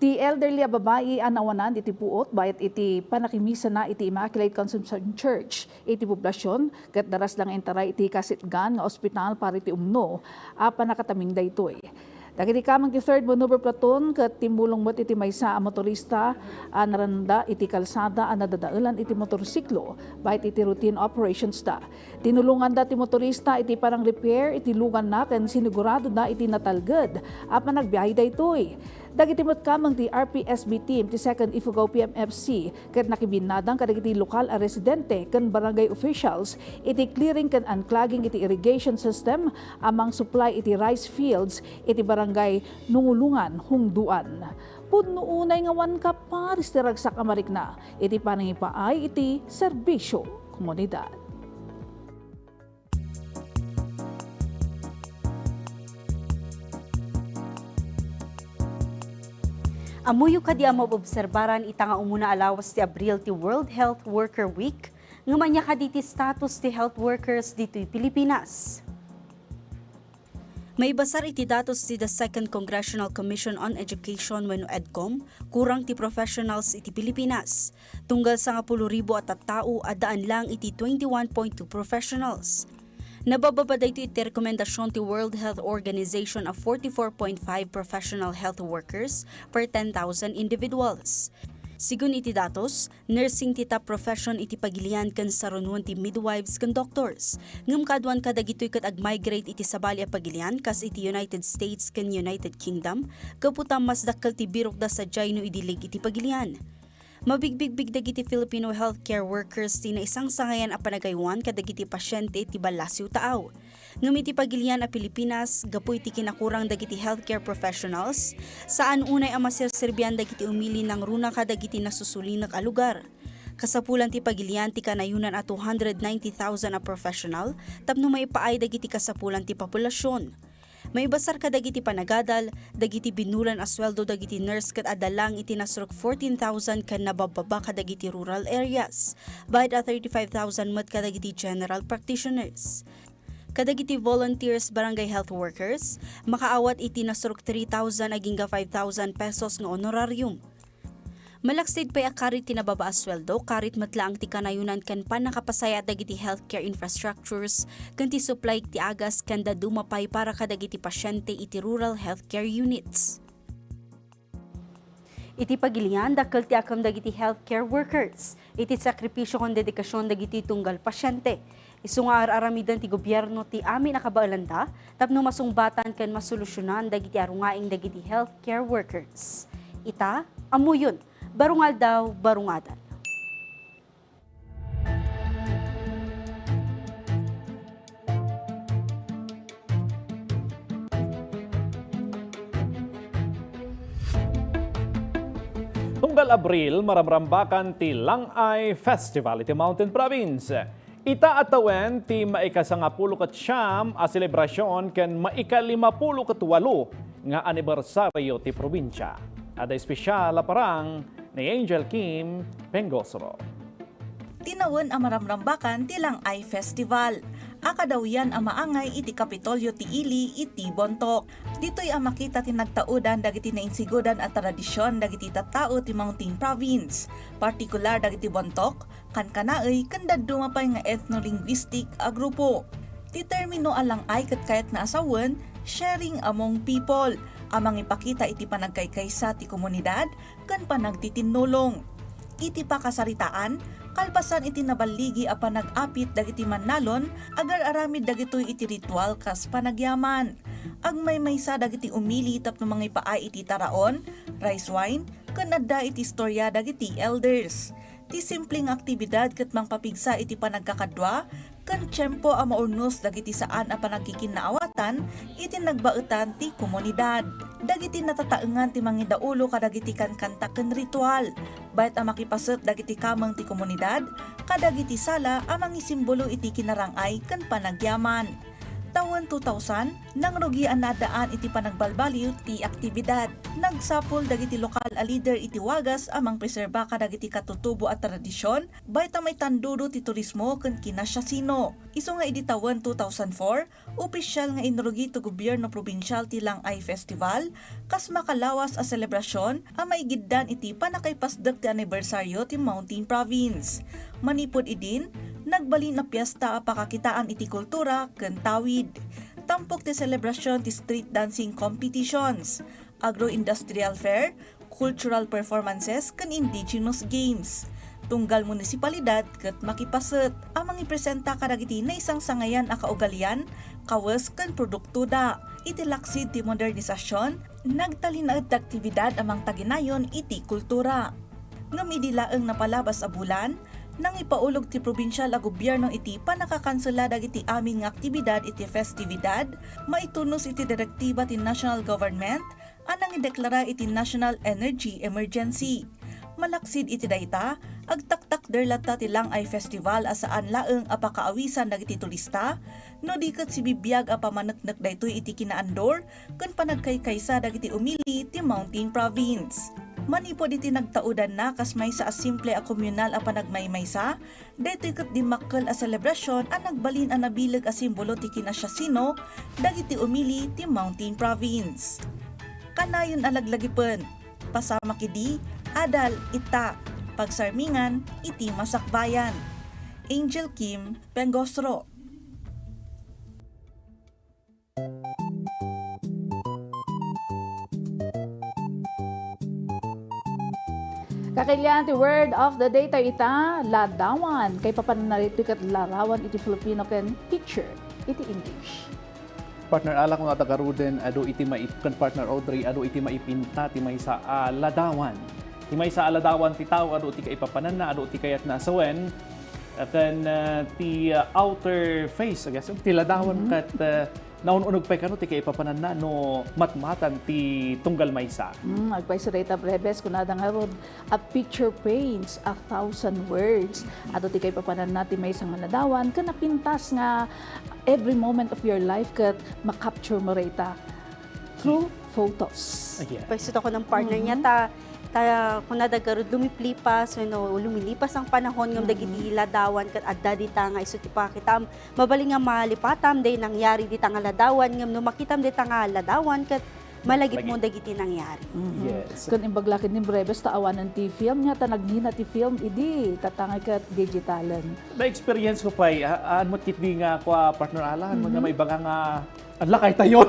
Ti elderly a babai a naawanan iti puot bayat iti panakimisana iti Immaculate Conception Church iti poblasion ket darasda nga intaray iti kasitgan nga ospital para iti umno a pannakataming daytoy. Dagiti kameng ti Third Maneuver Platoon ket timmulong met iti maysa a motorista a naranda iti kalsada a nadadaelan iti motorsiklo bayat iti routine operationsda. Tinulonganda ti motorista iti panang-repair iti luganna ken siniguradoda iti natalged a panagbiahe daytoy. Dagiti met kameng ti R P S B team ti Second Ifugao P M F C ket nakibinnadang kadagiti lokal a residente ken barangay officials iti clearing ken unclogging iti irrigation system a mangsupply iti rice fields iti barangay Nungulungan, Hungdoan. Pudno unay nga awan kaparis ti ragsak a marikna iti panangipaay iti serbisio komunidad. Ammoyo kadi a maobserbaran ita nga umuna a lawas ti Abril ti World Health Worker Week, ngem ania kadi ti status ti health workers ditoy Pilipinas? Maibasar iti datos ti the Second Congressional Commission on Education wenno EDCOM, kurang ti professionals iti Pilipinas. Tunggal sangapulo ribu a tattao, addaan lang iti twenty-one point two professionals. Nabababa daytoy iti rekomendasion ti World Health Organization a forty-four point five professional health workers per ten thousand individuals. Sigun iti datos, nursing ti top profession iti pagilian ken sarunoen ti midwives ken doctors. Ngem kaaduan kadagitoy ket ag-migrate iti sabali a pagilian kas iti United States ken United Kingdom, gapu ta mas dakkel ti birokda sadiay no idilig iti pagilian. Mabigbigbig dagiti Filipino healthcare workers ti naisangsangayan a panagaywan kadagiti pasiente ti ballasiw taaw. Ngem iti pagilian a Pilipinas, gapu iti kinakurang dagiti healthcare professionals, saan unay a maserserbian dagiti umili nangruna kadagiti nasusulinek a lugar. Kasapulan ti pagilian ti kanayonan a two hundred ninety thousand a professional tapno maipaay dagiti kasapulan ti populasion. Maibasar kadagiti panagadal, dagiti binulan a sueldo dagiti nurse ket adda lang iti nasurok fourteen thousand ken nababbaba kadagiti rural areas. Bayad a thirty-five thousand met kadagiti general practitioners. Kadagiti volunteers barangay health workers, makaawat iti nasurok three thousand agingga five thousand pesos nga honorarium. Malaksid pay a karit ti nababa a sueldo, karit met laeng ti kanayonan ken pannakapasayaat dagiti healthcare infrastructures ken ti supply ti agas ken dadduma pay para kadagiti pasiente iti rural healthcare units. Iti pagilian, dakkel ti akem dagiti healthcare workers. Iti sakripisio ken dedikasion dagiti tunggal pasiente. Isu nga ar-aramiden ti gobierno ti amin a kabaelanda tapno masungbatan ken masolusyonan dagiti arungaing dagiti healthcare workers. Ita, ammoyon, baro nga aldaw, baro nga adal. Tunggal Abril, maramrambakan ti Langay Festival iti Mountain Province. Ita a tawen ti maikasangapulo ket siam a selebrasion ken maikalimapulo ket walo nga anibersario ti probinsia. Adda espesyal a parang ni Angel Kim Pengosro. Tinawen a maramrambakan ti Langay Festival a kadawyan a maangay iti Kapitolyo ti Ili iti Bontoc. Ditoy a makita ti nagtaudan dagiti nainsigodan a tradision dagiti tattao ti Mountain Province, partikular dagiti Bontoc, kankanaey, ken dadduma pay nga ethno-linguistic a grupo. Ti termino a langay ket kayatna a sawen, sharing among people, a mangipakita iti panagkaykaysa ti komunidad ken panagtitinnulong. Iti pakasaritaan, kalpasan iti naballigi a panag-apit dagiti mannalon, agar-aramid dagitoy iti ritual kas panagyaman. Agmaymaysa dagiti umili tapno mangipaay iti taraon, rice wine, ken adda iti istoria dagiti elders. Ti simple nga aktibidad ket mangpapigsa iti panagkakadua ken tiempo a maurnos dagiti saan a panagkikinnaawatan iti nagbaetan ti komunidad. Dagiti natataengan ti mangidaulo kadagiti kankanta ken ritual, bayat a makipaset dagiti kameng ti komunidad kadagiti sala a mangisimbolo iti kinarang-ay ken panagyaman. Tawen two thousand, nangrugi a naadaan iti panagbalbaliw ti aktibidad. Nagsapul dagiti lokal a lider iti wagas a mangpreserba kadagiti katutubo a tradision, bayat a maitandudo ti turismo ken kinasiasino. Isu nga idi tawen two thousand four, opisyal nga inrugi ti gobierno probinsial ti Langay Festival kas makalawas a selebrasion a maigiddan iti pannakaipasdek ti anibersario ti Mountain Province. Manipud idin, nagbalin a piesta a pakakitaan iti kultura ken tawid. Tampok ti selebrasion ti street dancing competitions, agro-industrial fair, cultural performances, ken indigenous games. Tunggal munisipalidad ket makipaset a mangipresenta kadagiti naisangsangayan a kaugalian, kawes, ken produktoda. Iti laksid ti modernisasyon, nagtalinaed ti aktibidad a mangtaginayon iti kultura. Ngem idi laeng napalabas a bulan, nangipaulog ti probinsial a gobierno iti pannakakansela dagiti amin nga aktibidad iti festividad, maitunos iti direktiba ti national government a nangideklara iti national energy emergency. Malaksid iti dayta, agtaktakder latta ti Lang-ay Festival a saan laeng a pakaawisan dagiti turista, no di ket sibibiag a pamaneknek daytoy iti kinaandur ken panagkaykaysa dagiti umili ti Mountain Province. Manipud iti nagtaudanna kas maysa a simple a komunal a panagmaymaysa, daytoy ket dimmakkel a selebrasyon a nagbalin a nabileg a simbolo ti kinasiasino dagiti umili ti Mountain Province. Kanayon a laglagipen, pasamak idi, adal ita, pagsarmingan iti masakbayan. Angel Kim Pengosro. Kakailian ti word of the day tayo ita, ladawan. Kay papananarito ket larawan iti Filipino ken picture iti English. Partner Ala, kuna ta garuden, adu iti maip-, ken Partner Audrey, adu iti maipinta ti maysa a ladawan. Ti maysa a ladawan ti tao, adu ti kaipapananna, adu ti kayatna a sawen, ken, ah, ti, ah, outer face, I guess, ti ladawan Mhm. ket, ah, naun-uneg pay kano ti kaipapananna no matmatan ti tunggal maysa. Mm, agpayso dayta, Brebes, kunada ngarud, "A picture paints a thousand words." Adu ti kaipapananna ti maysa nga ladawan, ken napintas nga every moment of your life ket ma-capture mo dayta through photos. Ayan. Payso ta kunam, partner, Mhm. nia ta, ta kunada garud lumiplipas wenno lumilipas ang panahon ngem Mhm. dagiti ladawan ket adda dita nga isu ti pakitaam. Mabalin nga malipatam day nangyari dita nga ladawan ngem no makitam dita nga ladawan ket malagipmo Lagi. dagiti nangyari. Mhm. Yes. Ken imbag la ket ni Brebes ta awanen ti film nia ta nagngina ti film idi tatangay ket digitalen. Na-experience ko pay, ah, ah, met ketdi nga kua, Partner Ala, Mhm. nga maibaga nga, "Ala, kaytayo."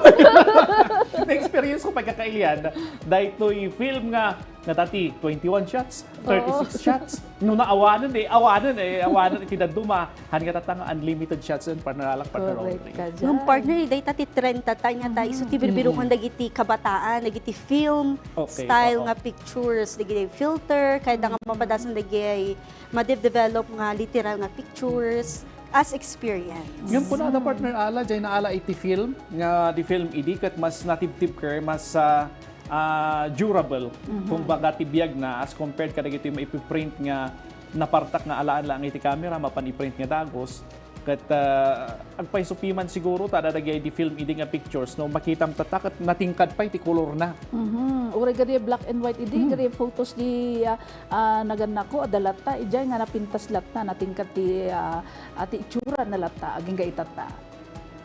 Na-experience ko pay kakailian, daytoy film nga, nga dati twenty-one shots, thirty-six Oo. shots. No naawanen, eh, awanen, eh, awanen iti dadduma. Han nga tatta nga unlimited shots en, Partner Ala, Partner Correct Audrey. ka dyan. Ngem, partner, dayta ti trend tatta, nia ta Mhm. isu ti birbirukan Mhm. dagiti kabataan, dagiti film Okay, style oo. nga pictures, dagiti filter, kayat nga Mhm. mapadasan dagiti ma-develop nga literal nga pictures as experience. Ngem kunada, Mm. Partner Ala, jay naala iti film, nga di film idi ket mas natibtibker, mas, ah, ah, durable. Mhm. Kumbaga, ti biagna as compared kadagitoy maipiprint nga napartak nga alaan laeng iti camera, mapan iprint nga dagus. Ket, ah, agpayso piman siguro ta adda dagiti film idi nga pictures, no, makitam tatta ket natingkad pay ti kolorna. Mhm. Uray gadi black and white idi, Mm. gadi photos di, ah, ah, nagannako, adda latta, idiay nga napintas latta, natingkad ti, ah, ah, ti itsurana latta, agingga itatta.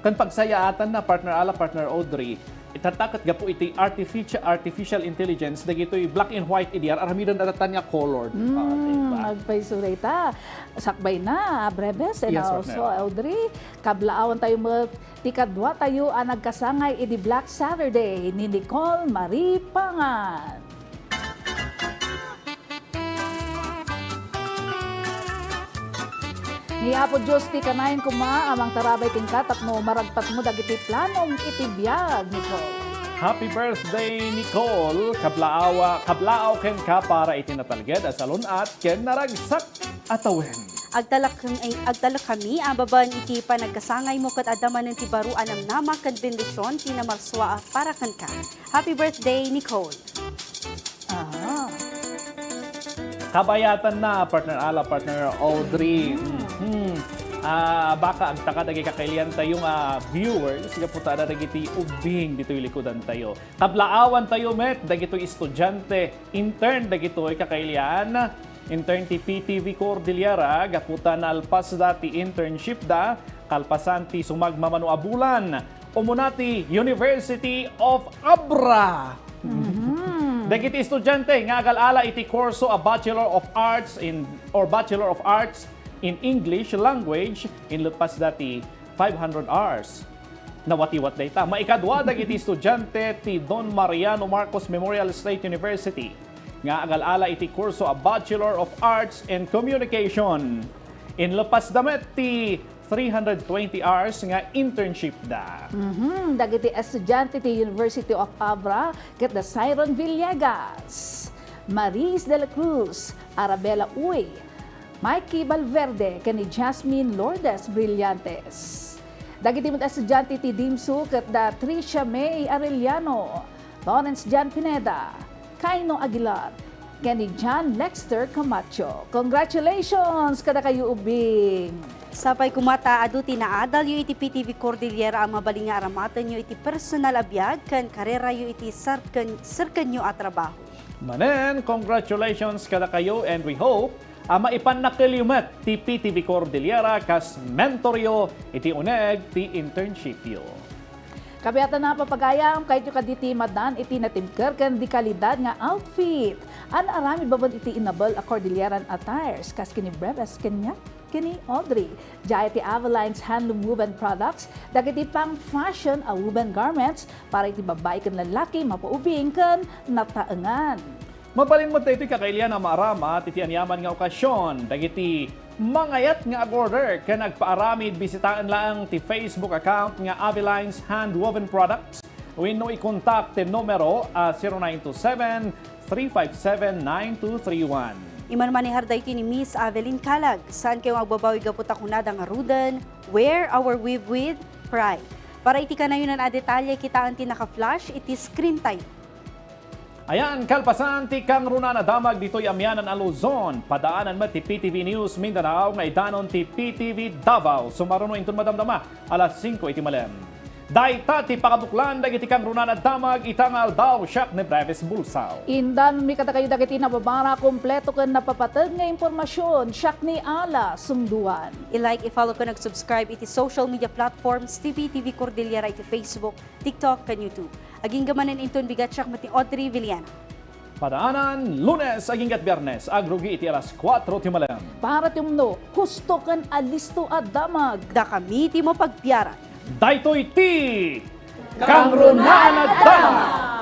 Ken pagsayaatanna, Partner Ala, Partner Audrey, itatta ket gapu iti artifici-, artificial intelligence, dagitoy black and white idi ar-aramiden a tatta nia colored. Mm, Ah, diba? agpayso dayta. Sakbayna, Brebes, and Yes, also, Partner. Audrey, kablaawan tayo met ti kadua tayo a nagkasangay idi Black Saturday ni Nicole Marie Pangan. Ni Apo Dios ti kanayon koma a mangtarabay kenka tapno maragpatmo dagiti planom iti biag, Nicole. Happy birthday, Nicole! Kablaawa, kablaaw kenka para iti natalged a salun-at ken naragsak a tawen. Agtalek-, agtalekami a babaen iti panagkasangaymo ket adda manen ti baro a namnama ken bendision ti namarsua a para kenka. Happy birthday, Nicole! Aha. Kabayatanna, Partner Ala, Partner Audrey. Mm. Mhm. Ah, baka agtaka dagiti kakailiantayo nga viewers, gapu ta adda dagiti ubbing ditoy likudantayo. Kablaawantayo met dagitoy estudiante, intern dagitoy kakailian, intern ti P T V Cordillera, gapu ta nalpasda ti internshipda, kalpasan ti sumagmamano a bulan. Umuna ti University of Abra. Mhm. Dagiti estudiante nga agal-ala iti kurso a Bachelor of Arts in, or Bachelor of Arts in English Language, inleppasda ti five hundred hours. Nawatiwat dayta. Maikadua dagiti estudiante ti Don Mariano Marcos Memorial State University nga agal-ala iti kurso a Bachelor of Arts in Communication. Inleppasda met ti three hundred twenty hours nga internship da. Mhm, dagiti estudiante ti University of Abra ket da Siron Villegas, Maris de la Cruz, Arabella Uy, Mikey Valverde ken ni Jasmine Lourdes Brillantes. Dagiti met estudiante ti DIMSU ket da Tricia May Arellano, Lawrence John Pineda, Kaino Aguilar, ken ni John Lexter Camacho. Congratulations kadakayo ubing! Sapay koma ta adu ti naadalyo iti P T V Cordillera a mabalin nga aramatenyo iti personal a biag ken karerayo iti sarken-, serkenyo a trabaho. Manen, congratulations kadakayo, and we hope a maipannakelyo met ti P T V Cordillera kas mentoryo iti uneg ti internshipyo. Kabiatan a papagayam, kayatyo kadi ti madan iti natimker ken di kalidad nga outfit. An aramid babaen iti inabel a Cordilleran attires, kas ken ni Breves ken ni Audrey. Diay ti Avelines Handloom Woven Products, dagiti pang-fashion a woven garments para iti babbai ken lallaki, mapaubing ken nataengan. Mabalin met daytoy kakailian a maaramat iti aniaman nga okasion. Dagiti mangayat nga ag-order ken agpaaramid, bisitaen laeng ti Facebook account nga Avelines Handwoven Products wenno ikontak ti numero a zero nine two seven, three five seven, nine two three one. Imanmanehar daytoy ni Miss Avelin Calag. Saan kayo nga agbabawi gapu ta kunada ngaruden, "Wear our weave with pride." Para iti kanayonan a detalye, kitaen ti naka-flash iti screen tayo. Ayan, kalpasan ti kangrunaan a damag ditoy amianan a Luzon, padaanan met ti P T V News Mindanao nga idanon ti P T V Davao. Sumaruno inton madamdama, alas singko iti malem. Dayta ti pakabuklan dagiti kangrunaan a damag ita nga aldaw. Siak ni Brevis Bulsaw. Indanonmi kadakayo dagiti nababara, kompleto ken napapateg nga impormasyon. Siak ni Ala Sungduan. I-like, i-follow ken ag-subscribe iti social media platforms ti P T V Cordillera iti Facebook, TikTok, ken YouTube. Agingga manen inton bigat, siak met ni Audrey Villena. Padaanan, Lunes agingga Biernes, agrugi iti alas kuatro ti malem. Para ti umno, husto ken alisto a damag. Dakami ti mapagbiaran. Daytoy ti Kangrunaan a Damag!